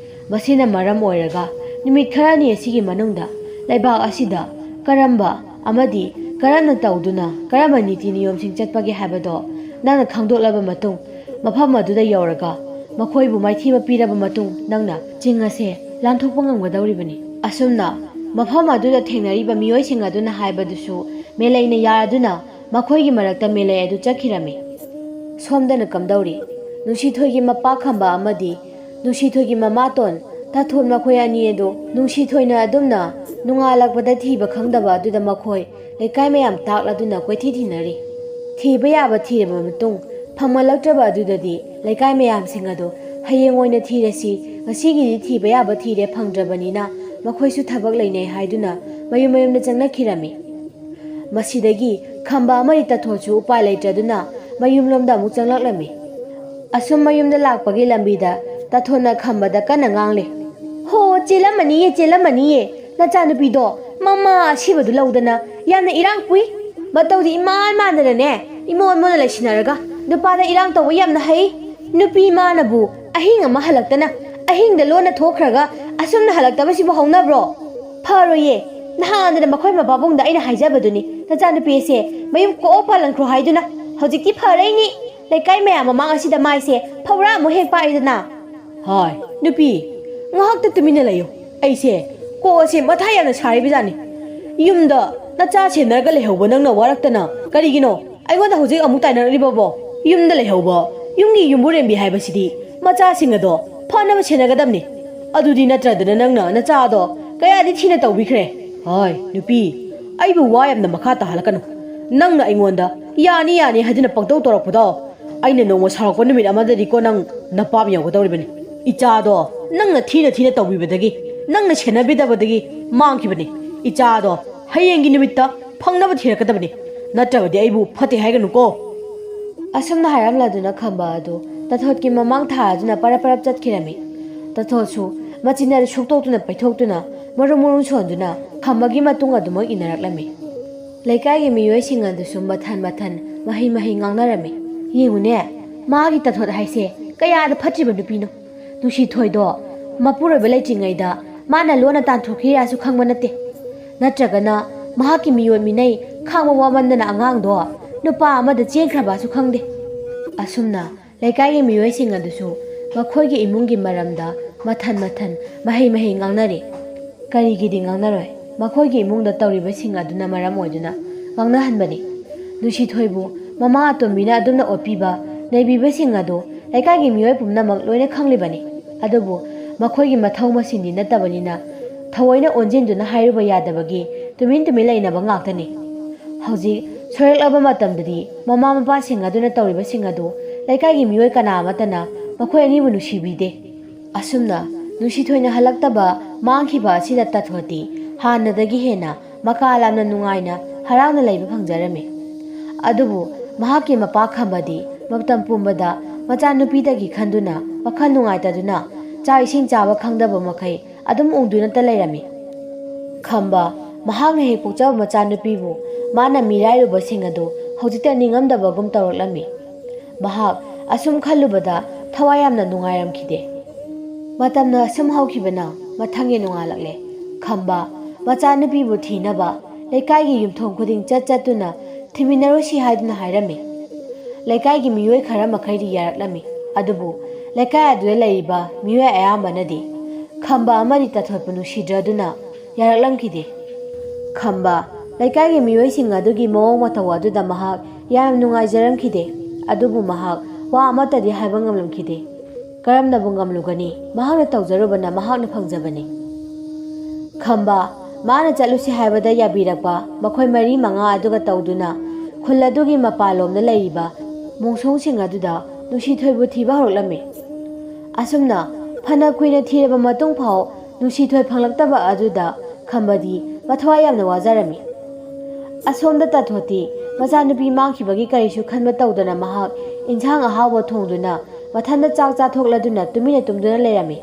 ꯃꯁꯤꯅ ꯃꯔꯝ ꯑꯣꯏꯔꯒ ꯅꯨꯃꯤꯠ ꯈꯔꯅꯤ ꯑꯁꯤꯒꯤ ꯃꯅꯨꯡꯗ ꯂꯩꯕꯥꯛ ꯑꯁꯤꯗ ꯀꯔꯝꯕ ꯑꯃꯗꯤ ꯀꯔꯝꯅ ꯇꯧꯗꯨꯅ ꯀꯔꯝꯕ ꯅꯤꯇꯤ ꯅꯤꯌꯣꯝꯁꯤꯡ ꯆꯠꯄꯒꯦ ꯍꯥꯏꯕꯗꯣ ꯅꯪꯅ ꯈꯪꯗꯣꯛꯂꯕ ꯃꯇꯨꯡ, ꯃꯐꯝ ꯑꯗꯨꯗ ꯌꯧꯔꯒ ꯃꯈꯣꯏꯕꯨ ꯃꯥꯏꯊꯤꯕ ꯄꯤꯔꯕ ꯃꯇꯨꯡ, ꯅꯪꯅ ꯆꯤꯡ ꯑꯁꯦ ꯂꯥꯟꯊꯣꯛꯄ ꯉꯝꯒꯗꯧꯔꯤꯕꯅꯤ꯫ ꯑꯁꯨꯝꯅ ꯃꯐꯝ ꯑꯗꯨꯗ ꯊꯦꯡꯅꯔꯤꯕ ꯃꯤꯑꯣꯏꯁꯤꯡ ꯑꯗꯨꯅ ꯍꯥꯏꯕꯗꯨꯁꯨ ꯃꯦꯂꯩꯅ ꯌꯥꯔꯗꯨꯅ ꯃꯈꯣꯏꯒꯤ ꯃꯔꯛꯇ ꯃꯦꯂꯩ ꯑꯗꯨ ꯆꯠꯈꯤꯔꯝꯃꯤ꯫ ꯁꯣꯝꯗꯅ ꯀꯝꯗꯧꯔꯤ? ꯅꯨꯡꯁꯤꯊꯣꯏꯒꯤ ꯃꯄꯥ ꯈꯝꯕ ꯑꯃꯗꯤ ꯅꯨꯡꯁꯤꯊꯣꯏꯒꯤ ꯃꯃꯥꯇꯣꯟ ꯇꯥꯊꯣꯟ, ꯃꯈꯣꯏ ꯑꯅꯤ ꯑꯗꯨ ꯅꯨꯡꯁꯤꯊꯣꯏꯅ ꯑꯗꯨꯝꯅ ꯅꯣꯡꯉꯥꯜꯂꯛꯄꯗ ꯊꯤꯕ ꯈꯪꯗꯕ ꯑꯗꯨꯗ ꯃꯈꯣꯏ ꯂꯩꯀꯥꯏ ꯃꯌꯥꯝ ꯇꯥꯛꯂꯗꯨꯅ ꯀꯣꯏꯊꯤ ꯊꯤꯅꯔꯤ꯫ ꯊꯤꯕ ꯌꯥꯕ ꯊꯤꯔꯕ ꯃꯇꯨꯡ, ꯐꯪꯍꯜꯂꯛꯇ꯭ꯔꯕ ꯑꯗꯨꯗꯗꯤ ꯂꯩꯀꯥꯏ ꯃꯌꯥꯝꯁꯤꯡ ꯑꯗꯨ ꯍꯌꯦꯡ ꯑꯣꯏꯅ ꯊꯤꯔꯁꯤ, ꯉꯁꯤꯒꯤꯗꯤ ꯊꯤꯕ ꯌꯥꯕ ꯊꯤꯔꯦ, ꯐꯪꯗ꯭ꯔꯕꯅꯤꯅ ꯃꯈꯣꯏꯁꯨ ꯊꯕꯛ ꯂꯩꯅꯩ ꯍꯥꯏꯗꯨꯅ ꯃꯌꯨꯝ ꯃꯌꯨꯝꯗ ꯆꯪꯅꯈꯤꯔꯝꯃꯤ꯫ ꯃꯁꯤꯗꯒꯤ ꯈꯝꯕ ꯑꯃꯗꯤ ꯇꯥꯊꯣꯟꯁꯨ ꯎꯄꯥꯏ ꯂꯩꯇ꯭ꯔꯗꯨꯅ ꯃꯌꯨꯝꯂꯣꯝꯗ ꯑꯃꯨꯛ ꯆꯪꯂꯛꯂꯝꯃꯤ꯫ ꯑꯁꯨꯝ ꯃꯌꯨꯝꯗ ꯂꯥꯛꯄꯒꯤ ꯂꯝꯕꯤꯗ ꯇꯥꯊꯣꯟꯅ ꯈꯝꯕꯗ ꯀꯟꯅ ꯉꯥꯡꯂꯦ꯫ "ꯍꯣ, ꯆꯦꯜꯂꯝꯃꯅꯤꯌꯦ, ꯆꯦꯜꯂꯝꯃꯅꯤꯌꯦ꯫ ꯅꯆꯥꯅꯨꯄꯤꯗꯣ ꯃꯃꯥ ꯑꯁꯤꯕꯗꯨ ꯂꯧꯗꯅ ꯌꯥꯝꯅ ꯏꯔꯥꯡ ꯄꯨꯏ꯫ ꯃꯇꯧꯗꯤ ꯏꯃꯥꯟ ꯃꯥꯟꯗꯅꯅꯦ, ꯏꯃꯣꯟ ꯃꯣꯟꯅ ꯂꯩꯁꯤꯟꯅꯔꯒ ꯅꯨꯄꯥꯗ ꯏꯔꯥꯡ ꯇꯧꯕ ꯌꯥꯝꯅ ꯍꯩ꯫ ꯅꯨꯄꯤ ꯃꯥꯅꯕꯨ ꯑꯍꯤꯡ ꯑꯃ ꯍꯜꯂꯛꯇꯅ ꯑꯍꯤꯡꯗ ꯂꯣꯟꯅ ꯊꯣꯛꯈ꯭ꯔꯒ ꯑꯁꯨꯝꯅ ꯍꯜꯂꯛꯇꯕꯁꯤꯕꯨ ꯍꯧꯅꯕ꯭ꯔꯣ? ꯐꯔꯣꯏꯌꯦ꯫ ꯅꯍꯥꯟꯗꯅ ꯃꯈꯣꯏ ꯃꯄꯥꯕꯨꯡꯗ ꯑꯩꯅ ꯍꯥꯏꯖꯕꯗꯨꯅꯤ, ꯅꯆꯥꯅꯨꯄꯤ ꯑꯁꯦ ꯃꯌꯨꯝ ꯀꯣꯛ ꯄꯥꯜꯍꯟꯈ꯭ꯔꯣ ꯍꯥꯏꯗꯨꯅ꯫ ꯍꯧꯖꯤꯛꯇꯤ ꯐꯔꯩꯅꯤ꯫ ꯂꯩꯀꯥꯏ ꯃꯌꯥꯝ ꯃꯃꯥꯡ ꯑꯁꯤꯗ ꯃꯥꯏꯁꯦ ꯐꯧꯔꯥ ꯑꯃꯨꯛ ꯍꯦꯛ ꯄꯥꯛꯏꯗꯅ꯫" "ꯍꯥꯏ, ꯅꯨꯄꯤ, ꯉꯥꯏꯍꯥꯛꯇ ꯇꯨꯃꯤꯟꯅ ꯂꯩꯌꯨ꯫ ꯑꯩꯁꯦ ꯀꯣꯛ ꯑꯁꯦ ꯃꯊꯥ ꯌꯥꯝꯅ ꯁꯥꯔꯤꯕꯖꯥꯠꯅꯤ꯫ ꯌꯨꯝꯗ ꯅꯆꯥ ꯁꯦꯟꯅꯔꯒ ꯂꯩꯍꯧꯕ ꯅꯪꯅ ꯋꯥꯔꯛꯇꯅ ꯀꯔꯤꯒꯤꯅꯣ ꯑꯩꯉꯣꯟꯗ ꯍꯧꯖꯤꯛ ꯑꯃꯨꯛ ꯇꯥꯏꯅꯔꯛꯂꯤꯕꯕꯣ? ꯌꯨꯝꯗ ꯂꯩꯍꯧꯕ ꯌꯨꯝꯒꯤ ꯌꯨꯝꯕꯨꯔꯦꯝꯕꯤ ꯍꯥꯏꯕꯁꯤꯗꯤ ꯃꯆꯥꯁꯤꯡ ꯑꯗꯣ ꯐꯅꯕ ꯁꯦꯟꯅꯒꯗꯕꯅꯤ꯫ ꯑꯗꯨꯗꯤ ꯅꯠꯇ꯭ꯔꯗꯅ ꯅꯪꯅ ꯅꯆꯥꯗꯣ ꯀꯌꯥꯗꯤ ꯊꯤꯅ ꯇꯧꯕꯤꯈ꯭ꯔꯦ꯫" "ꯍꯥꯏ, ꯅꯨꯄꯤ, ꯑꯩꯕꯨ ꯋꯥ ꯌꯥꯝꯅ ꯃꯈꯥ ꯇꯥꯍꯜꯂꯛꯀꯅꯨ꯫ ꯅꯪꯅ ꯑꯩꯉꯣꯟꯗ ꯌꯥꯅꯤ ꯌꯥꯅꯤ ꯍꯥꯏꯗꯨꯅ ꯄꯪꯇꯧ ꯇꯧꯔꯛꯄꯗꯣ, ꯑꯩꯅ ꯅꯣꯡꯃ ꯁꯥꯎꯔꯛꯄ ꯅꯨꯃꯤꯠ ꯑꯃꯗꯗꯤꯀꯣ ꯅꯪ ꯅꯄꯥꯝ ꯌꯧꯒꯗꯧꯔꯤꯕꯅꯤ꯫ ꯏꯆꯥꯗꯣ ꯅꯪꯅ ꯊꯤꯅ ꯊꯤꯅ ꯇꯧꯕꯤꯕꯗꯒꯤ ꯅꯪꯅ ꯁꯦꯟꯅꯕꯤꯗꯕꯗꯒꯤ ꯃꯥꯡꯈꯤꯕꯅꯤ꯫ ꯏꯆꯥꯗꯣ ꯍꯌꯦꯡꯒꯤ ꯅꯨꯃꯤꯠꯇ ꯐꯪꯅꯕ ꯊꯤꯔꯛꯀꯗꯕꯅꯤ, ꯅꯠꯇ꯭ꯔꯕꯗꯤ ꯑꯩꯕꯨ ꯐꯠꯇꯦ ꯍꯥꯏꯒꯅꯨꯀꯣ꯫ ꯑꯁꯨꯝꯅ ꯍꯥꯏꯔꯝꯂꯗꯨꯅ ꯈꯝꯕ ꯑꯗꯨ ꯇꯥꯊꯣꯠꯀꯤ ꯃꯃꯥꯡ ꯊꯥꯗꯨꯅ ꯄꯔꯞ ꯄꯔꯞ ꯆꯠꯈꯤꯔꯝꯃꯤ꯫ ꯇꯥꯊꯣꯠꯁꯨ ꯃꯆꯤꯟ ꯑꯗꯨ ꯁꯨꯛꯇꯣꯛꯇꯨꯅ ꯄꯩꯊꯣꯛꯇꯨꯅ ꯃꯔꯨꯝ ꯃꯔꯨꯝ ꯁꯣꯟꯗꯨꯅ ꯈꯝꯕꯒꯤ ꯃꯇꯨꯡ ꯑꯗꯨꯃꯛ ꯏꯟꯅꯔꯛꯂꯝꯃꯤ꯫ ꯂꯩꯀꯥꯏꯒꯤ ꯃꯤꯑꯣꯏꯁꯤꯡ ꯑꯗꯨꯁꯨ ꯃꯊꯟ ꯃꯊꯟ ꯃꯍꯩ ꯃꯍꯩ ꯉꯥꯡꯅꯔꯝꯃꯤ꯫ "ꯌꯦꯡꯉꯨꯅꯦ, ꯃꯥꯒꯤ ꯇꯥꯊꯣꯠ ꯍꯥꯏꯁꯦ ꯀꯌꯥꯗ ꯐꯠꯇ꯭ꯔꯤꯕ ꯅꯨꯄꯤꯅꯣ꯫ ꯅꯨꯡꯁꯤꯊꯣꯏꯗꯣ ꯃꯄꯨꯔꯣꯏꯕ ꯂꯩꯇ꯭ꯔꯤꯉꯩꯗ ꯃꯥꯅ ꯂꯣꯟꯅ ꯇꯥꯟꯊꯣꯛꯈꯤꯔꯥꯁꯨ ꯈꯪꯕ ꯅꯠꯇꯦ꯫ ꯅꯠꯇ꯭ꯔꯒꯅ ꯃꯍꯥꯛꯀꯤ ꯃꯤꯑꯣꯠ ꯃꯤꯅꯩ ꯈꯥꯡꯕ ꯋꯥꯃꯟꯗꯅ ꯑꯉꯥꯡꯗꯣ ꯅꯨꯄꯥ ꯑꯃꯗ ꯆꯦꯟꯈ꯭ꯔꯕꯁꯨ ꯈꯪꯗꯦ꯫" ꯑꯁꯨꯝꯅ ꯂꯩꯀꯥꯏꯒꯤ ꯃꯤꯑꯣꯏꯁꯤꯡ ꯑꯗꯨꯁꯨ ꯃꯈꯣꯏꯒꯤ ꯏꯃꯨꯡꯒꯤ ꯃꯔꯝꯗ ꯃꯊꯟ ꯃꯊꯟ ꯃꯍꯩ ꯃꯍꯩ ꯉꯥꯡꯅꯔꯤ꯫ ꯀꯔꯤꯒꯤꯗꯤ ꯉꯥꯡꯅꯔꯣꯏ? ꯃꯈꯣꯏꯒꯤ ꯏꯃꯨꯡꯗ ꯇꯧꯔꯤꯕꯁꯤꯡ ꯑꯗꯨꯅ ꯃꯔꯝ ꯑꯣꯏꯗꯨꯅ ꯉꯥꯡꯅꯍꯟꯕꯅꯤ꯫ ꯅꯨꯡꯁꯤꯊꯣꯏꯕꯨ ꯃꯃꯥ ꯑꯇꯣꯝꯕꯤꯅ ꯑꯗꯨꯝꯅ ꯑꯣꯠꯄꯤꯕ, ꯅꯩꯕꯤꯕꯁꯤꯡ ꯑꯗꯨ ꯂꯩꯀꯥꯏꯒꯤ ꯃꯤꯑꯣꯏ ꯄꯨꯝꯅꯃꯛ ꯂꯣꯏꯅ ꯈꯪꯂꯤꯕꯅꯤ꯫ ꯑꯗꯨꯕꯨ ꯃꯈꯣꯏꯒꯤ ꯃꯊꯧ ꯃꯁꯤꯟꯗꯤ ꯅꯠꯇꯕꯅꯤꯅ ꯊꯑꯣꯏꯅ ꯑꯣꯟꯁꯤꯟꯗꯨꯅ ꯍꯥꯏꯔꯨꯕ ꯌꯥꯗꯕꯒꯤ ꯇꯨꯃꯤꯟ ꯇꯨꯃꯤꯟ ꯂꯩꯅꯕ ꯉꯥꯛꯇꯅꯤ꯫ ꯍꯧꯖꯤꯛ ꯁꯣꯏꯔꯛꯂꯕ ꯃꯇꯝꯗꯗꯤ ꯃꯃꯥ ꯃꯄꯥꯁꯤꯡ ꯑꯗꯨꯅ ꯇꯧꯔꯤꯕꯁꯤꯡ ꯑꯗꯨ ꯂꯩꯀꯥꯏꯒꯤ ꯃꯤꯑꯣꯏ ꯀꯅꯥ ꯑꯃꯠꯇꯅ ꯃꯈꯣꯏ ꯑꯅꯤꯕꯨ ꯅꯨꯡꯁꯤꯕꯤꯗꯦ꯫ ꯑꯁꯨꯝꯅ ꯅꯨꯡꯁꯤꯊꯣꯏꯅ ꯍꯜꯂꯛꯇꯕ ꯃꯥꯡꯈꯤꯕ ꯑꯁꯤꯗ ꯇꯥꯊꯣꯠꯇꯤ ꯍꯥꯟꯅꯗꯒꯤ ꯍꯦꯟꯅ ꯃꯀꯥ ꯂꯥꯝꯅ ꯅꯨꯡꯉꯥꯏꯅ ꯍꯔꯥꯎꯅ ꯂꯩꯕ ꯐꯪꯖꯔꯝꯃꯤ꯫ ꯑꯗꯨꯕꯨ ꯃꯍꯥꯛꯀꯤ ꯃꯄꯥ ꯈꯝꯕꯗꯤ ꯃꯇꯝ ꯄꯨꯝꯕꯗ ꯃꯆꯥꯅꯨꯄꯤꯗꯒꯤ ꯈꯟꯗꯨꯅ ꯋꯥꯈꯜ ꯅꯨꯡꯉꯥꯏꯇꯗꯨꯅ ꯆꯥꯛ ꯏꯁꯤꯡ ꯆꯥꯕ ꯈꯪꯗꯕ ꯃꯈꯩ ꯑꯗꯨꯝ ꯎꯪꯗꯨꯅꯇ ꯂꯩꯔꯝꯃꯤ꯫ ꯈꯝꯕ ꯃꯍꯥꯛꯅ ꯍꯦꯛ ꯄꯣꯛꯆꯕ ꯃꯆꯥꯅꯨꯄꯤꯕꯨ ꯃꯥꯅ ꯃꯤꯔꯥꯏꯔꯨꯕꯁꯤꯡ ꯑꯗꯨ ꯍꯧꯖꯤꯛꯇ ꯅꯤꯡꯉꯝꯗꯕꯒꯨꯝ ꯇꯧꯔꯛꯂꯝꯃꯤ꯫ ꯃꯍꯥꯛ ꯑꯁꯨꯝ ꯈꯜꯂꯨꯕꯗ ꯊꯋꯥꯏ ꯌꯥꯝꯅ ꯅꯨꯡꯉꯥꯏꯔꯝꯈꯤꯗꯦ꯫ ꯃꯇꯝꯅ ꯑꯁꯨꯝ ꯍꯧꯈꯤꯕꯅ ꯃꯊꯪꯒꯤ ꯅꯣꯡꯉꯥꯜꯂꯛꯂꯦ꯫ ꯈꯝꯕ ꯃꯆꯥꯅꯨꯄꯤꯕꯨ ꯊꯤꯅꯕ ꯂꯩꯀꯥꯏꯒꯤ ꯌꯨꯝꯊꯣꯡ ꯈꯨꯗꯤꯡ ꯆꯠ ꯆꯠꯇꯨꯅ ꯊꯤꯃꯤꯟꯅꯔꯨꯁꯤ ꯍꯥꯏꯗꯨꯅ ꯍꯥꯏꯔꯝꯃꯤ꯫ ꯂꯩꯀꯥꯏꯒꯤ ꯃꯤꯑꯣꯏ ꯈꯔ ꯃꯈꯩꯗꯤ ꯌꯥꯔꯛꯂꯝꯃꯤ, ꯑꯗꯨꯕꯨ ꯂꯩꯀꯥꯏ ꯑꯗꯨꯗ ꯂꯩꯔꯤꯕ ꯃꯤꯑꯣꯏ ꯑꯌꯥꯝꯕꯅꯗꯤ ꯈꯝꯕ ꯑꯃꯗꯤ ꯇꯥꯊꯣꯠꯄꯨ ꯅꯨꯡꯁꯤꯗ꯭ꯔꯗꯨꯅ ꯌꯥꯔꯛꯂꯝꯈꯤꯗꯦ꯫ ꯈꯝꯕ ꯂꯩꯀꯥꯏꯒꯤ ꯃꯤꯑꯣꯏꯁꯤꯡ ꯑꯗꯨꯒꯤ ꯃꯑꯣꯡ ꯃꯇꯧ ꯑꯗꯨꯗ ꯃꯍꯥꯛ ꯌꯥꯝꯅ ꯅꯨꯡꯉꯥꯏꯖꯔꯝꯈꯤꯗꯦ꯫ ꯑꯗꯨꯕꯨ ꯃꯍꯥꯛ ꯋꯥ ꯑꯃꯠꯇꯗꯤ ꯍꯥꯏꯕ ꯉꯝꯂꯝꯈꯤꯗꯦ꯫ ꯀꯔꯝꯅꯕꯨ ꯉꯝꯂꯨꯒꯅꯤ? ꯃꯍꯥꯛꯅ ꯇꯧꯖꯔꯨꯕꯅ ꯃꯍꯥꯛꯅ ꯐꯪꯖꯕꯅꯤ꯫ ꯈꯝꯕ ꯃꯥꯅ ꯆꯠꯂꯨꯁꯤ ꯍꯥꯏꯕꯗ ꯌꯥꯕꯤꯔꯛꯄ ꯃꯈꯣꯏ ꯃꯔꯤ ꯃꯉꯥ ꯑꯗꯨꯒ ꯇꯧꯗꯨꯅ ꯈꯨꯜ ꯑꯗꯨꯒꯤ ꯃꯄꯥꯟꯂꯣꯝꯗ ꯂꯩꯔꯤꯕ ꯃꯣꯡꯁꯣꯡꯁꯤꯡ ꯑꯗꯨꯗ ꯅꯨꯡꯁꯤꯊꯣꯏꯕꯨ ꯊꯤꯕ ꯍꯧꯔꯛꯂꯝꯃꯤ꯫ ꯑꯁꯨꯝꯅ ꯐꯅ ꯀꯨꯏꯅ ꯊꯤꯔꯕ ꯃꯇꯨꯡ ꯐꯥꯎ ꯅꯨꯡꯁꯤꯊꯣꯏ ꯐꯪꯂꯛꯇꯕ ꯑꯗꯨꯗ ꯈꯝꯕꯗꯤ ꯃꯊꯋꯥꯏ ꯌꯥꯝꯅ ꯋꯥꯖꯔꯝꯃꯤ꯫ ꯑꯁꯣꯝꯗ ꯇꯥꯊꯣꯠꯇꯤ ꯃꯆꯥꯅꯨꯄꯤ ꯃꯥꯡꯈꯤꯕꯒꯤ ꯀꯔꯤꯁꯨ ꯈꯟꯕ ꯇꯧꯗꯅ ꯃꯍꯥꯛ ꯏꯟꯁꯥꯡ ꯑꯍꯥꯎꯕ ꯊꯣꯡꯗꯨꯅ ꯃꯊꯟꯗ ꯆꯥꯛ ꯆꯥꯊꯣꯛꯂꯗꯨꯅ ꯇꯨꯃꯤꯟꯅ ꯇꯨꯝꯗꯨꯅ ꯂꯩꯔꯝꯃꯤ꯫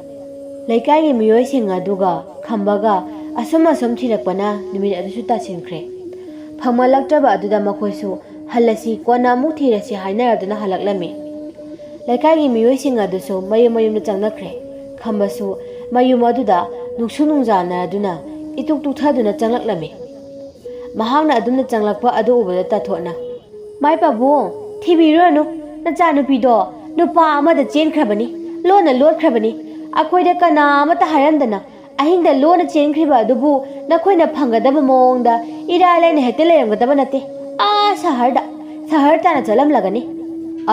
ꯂꯩꯀꯥꯏꯒꯤ ꯃꯤꯑꯣꯏꯁꯤꯡ ꯑꯗꯨꯒ ꯈꯝꯕꯒ ꯑꯁꯨꯝ ꯑꯁꯨꯝ ꯊꯤꯔꯛꯄꯅ ꯅꯨꯃꯤꯠ ꯑꯗꯨꯁꯨ ꯇꯥꯁꯤꯟꯈ꯭ꯔꯦ꯫ ꯐꯪꯃꯜꯂꯛꯇ꯭ꯔꯕ ꯑꯗꯨꯗ ꯃꯈꯣꯏꯁꯨ ꯍꯜꯂꯁꯤ, ꯀꯣꯟꯅ ꯑꯃꯨꯛ ꯊꯤꯔꯁꯤ ꯍꯥꯏꯅꯔꯗꯨꯅ ꯍꯜꯂꯛꯂꯝꯃꯤ꯫ ꯂꯩꯀꯥꯏꯒꯤ ꯃꯤꯑꯣꯏꯁꯤꯡ ꯑꯗꯨꯁꯨ ꯃꯌꯨꯝ ꯃꯌꯨꯝꯗ ꯆꯪꯅꯈ꯭ꯔꯦ꯫ ꯈꯝꯕꯁꯨ ꯃꯌꯨꯝ ꯑꯗꯨꯗ ꯅꯨꯡꯁꯨ ꯅꯨꯡꯖꯥꯅꯗꯨꯅ ꯏꯇꯨꯛ ꯇꯨꯛꯊꯗꯨꯅ ꯆꯪꯂꯛꯂꯝꯃꯤ꯫ ꯃꯍꯥꯛꯅ ꯑꯗꯨꯝꯅ ꯆꯪꯂꯛꯄ ꯑꯗꯨ ꯎꯕꯗ ꯇꯥꯊꯣꯠꯅ, "ꯃꯥꯏ ꯄꯥꯕꯨꯡ, ꯊꯤꯕꯤꯔꯨꯔꯅꯨ, ꯅꯆꯥꯅꯨꯄꯤꯗꯣ ꯅꯨꯄꯥ ꯑꯃꯗ ꯆꯦꯟꯈ꯭ꯔꯕꯅꯤ, ꯂꯣꯟꯅ ꯂꯣꯠꯈ꯭ꯔꯕꯅꯤ꯫ ꯑꯩꯈꯣꯏꯗ ꯀꯅꯥ ꯑꯃꯠꯇ ꯍꯥꯏꯔꯝꯗꯅ ꯑꯍꯤꯡꯗ ꯂꯣꯟꯅ ꯆꯦꯟꯈ꯭ꯔꯤꯕ ꯑꯗꯨꯕꯨ ꯅꯈꯣꯏꯅ ꯐꯪꯒꯗꯕ ꯃꯑꯣꯡꯗ ꯏꯔꯥꯏ ꯂꯥꯏꯅ ꯍꯦꯛꯇ ꯂꯩꯔꯝꯒꯗꯕ ꯅꯠꯇꯦ꯫ ꯑꯥ ꯁꯍꯔꯗ, ꯁꯍꯔ ꯇꯥꯅ ꯆꯠꯂꯝꯂꯒꯅꯤ꯫"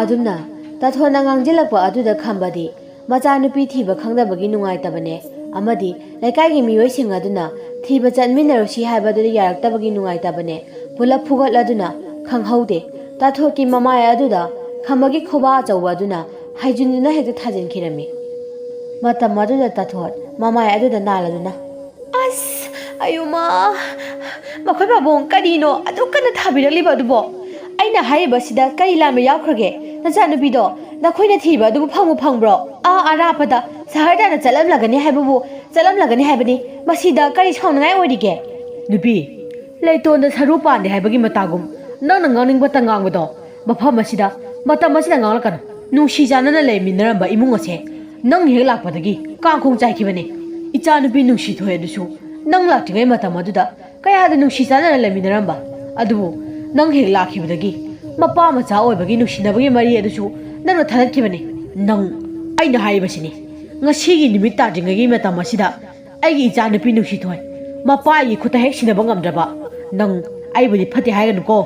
ꯑꯗꯨꯝꯅ ꯇꯥꯊꯣꯠꯅ ꯉꯥꯡꯁꯤꯜꯂꯛꯄ ꯑꯗꯨꯗ ꯈꯝꯕꯗꯤ ꯃꯆꯥꯅꯨꯄꯤ ꯊꯤꯕ ꯈꯪꯗꯕꯒꯤ ꯅꯨꯡꯉꯥꯏꯇꯕꯅꯦ ꯑꯃꯗꯤ ꯂꯩꯀꯥꯏꯒꯤ ꯃꯤꯑꯣꯏꯁꯤꯡ ꯑꯗꯨꯅ ꯊꯤꯕ ꯆꯠꯃꯤꯟꯅꯔꯨꯁꯤ ꯍꯥꯏꯕꯗꯨꯗ ꯌꯥꯔꯛꯇꯕꯒꯤ ꯅꯨꯡꯉꯥꯏꯇꯕꯅꯦ ꯄꯨꯂꯞ ꯐꯨꯒꯠꯂꯗꯨꯅ ꯈꯪꯍꯧꯗꯦ꯫ ꯇꯥꯊꯣꯠꯀꯤ ꯃꯃꯥꯏ ꯑꯗꯨꯗ ꯈꯝꯕꯒꯤ ꯈꯨꯕꯥ ꯑꯆꯧꯕ ꯑꯗꯨꯅ ꯍꯥꯏꯖꯤꯟꯗꯨꯅ ꯍꯦꯛꯇ ꯊꯥꯖꯤꯟꯈꯤꯔꯝꯃꯤ꯫ ꯃꯇꯝ ꯑꯗꯨꯗ ꯇꯥꯊꯣꯠ ꯃꯃꯥꯏ ꯑꯗꯨꯗ ꯅꯥꯜꯂꯗꯨꯅ, "ꯑꯁ, ꯑꯌꯨꯃꯥ, ꯃꯈꯣꯏ ꯄꯥꯕꯨꯡ, ꯀꯔꯤꯅꯣ ꯑꯗꯨꯛ ꯀꯟꯅ ꯊꯥꯕꯤꯔꯛꯂꯤꯕ ꯑꯗꯨꯕꯣ? ꯑꯩꯅ ꯍꯥꯏꯔꯤꯕꯁꯤꯗ ꯀꯔꯤ ꯂꯥꯟꯕ ꯌꯥꯎꯈ꯭ꯔꯒꯦ? ꯅꯆꯥꯅꯨꯄꯤꯗꯣ ꯅꯈꯣꯏꯅ ꯊꯤꯕ ꯑꯗꯨꯕꯨ ꯐꯪꯕꯨ ꯐꯪꯕ꯭ꯔꯣ? ꯑꯥ ꯑꯔꯥꯞꯄꯗ ꯁꯍꯔ ꯇꯥꯟꯅ ꯆꯠꯂꯝꯂꯒꯅꯤ ꯍꯥꯏꯕꯕꯨ ꯆꯠꯂꯝꯂꯒꯅꯤ ꯍꯥꯏꯕꯅꯤ꯫ ꯃꯁꯤꯗ ꯀꯔꯤ ꯁꯥꯎꯅꯤꯡꯉꯥꯏ ꯑꯣꯏꯔꯤꯒꯦ?" "ꯅꯨꯄꯤ, ꯂꯩꯇꯣꯟꯗ ꯁꯔꯨ ꯄꯥꯟꯗꯦ ꯍꯥꯏꯕꯒꯤ ꯃꯇꯥꯒꯨꯝ ꯅꯪꯅ ꯉꯥꯡꯅꯤꯡꯕꯇ ꯉꯥꯡꯕꯗꯣ ꯃꯐꯝ ꯑꯁꯤꯗ, ꯃꯇꯝ ꯑꯁꯤꯗ ꯉꯥꯡꯂꯛꯀꯅꯨ꯫ ꯅꯨꯡꯁꯤ ꯆꯥꯟꯅꯅ ꯂꯩꯃꯤꯟꯅꯔꯝꯕ ꯏꯃꯨꯡ ꯑꯁꯦ ꯅꯪ ꯍꯦꯛ ꯂꯥꯛꯄꯗꯒꯤ ꯀꯥꯡꯈꯣꯡ ꯆꯥꯏꯈꯤꯕꯅꯦ꯫ ꯏꯆꯥꯅꯨꯄꯤ ꯅꯨꯡꯁꯤꯊꯣꯏ ꯑꯗꯨꯁꯨ ꯅꯪ ꯂꯥꯛꯇ꯭ꯔꯤꯉꯩ ꯃꯇꯝ ꯑꯗꯨꯗ ꯀꯌꯥꯗ ꯅꯨꯡꯁꯤ ꯆꯥꯟꯅꯅ ꯂꯩꯃꯤꯟꯅꯔꯝꯕ꯫ ꯑꯗꯨꯕꯨ ꯅꯪ ꯍꯦꯛ ꯂꯥꯛꯈꯤꯕꯗꯒꯤ ꯃꯄꯥ ꯃꯆꯥ ꯑꯣꯏꯕꯒꯤ ꯅꯨꯡꯁꯤꯅꯕꯒꯤ ꯃꯔꯤ ꯑꯗꯨꯁꯨ ꯅꯪꯅ ꯊꯗꯠꯈꯤꯕꯅꯤ꯫ ꯅꯪ, ꯑꯩꯅ ꯍꯥꯏꯔꯤꯕꯁꯤꯅꯤ, ꯉꯁꯤꯒꯤ ꯅꯨꯃꯤꯠ ꯇꯥꯗ꯭ꯔꯤꯉꯩꯒꯤ ꯃꯇꯝ ꯑꯁꯤꯗ ꯑꯩꯒꯤ ꯏꯆꯥꯅꯨꯄꯤ ꯅꯨꯡꯁꯤꯊꯣꯏ ꯃꯄꯥꯒꯤ ꯈꯨꯠꯇ ꯍꯦꯛ ꯁꯤꯟꯅꯕ ꯉꯝꯗ꯭ꯔꯕ ꯅꯪ ꯑꯩꯕꯨꯗꯤ ꯐꯠꯇꯦ ꯍꯥꯏꯒꯅꯨꯀꯣ꯫"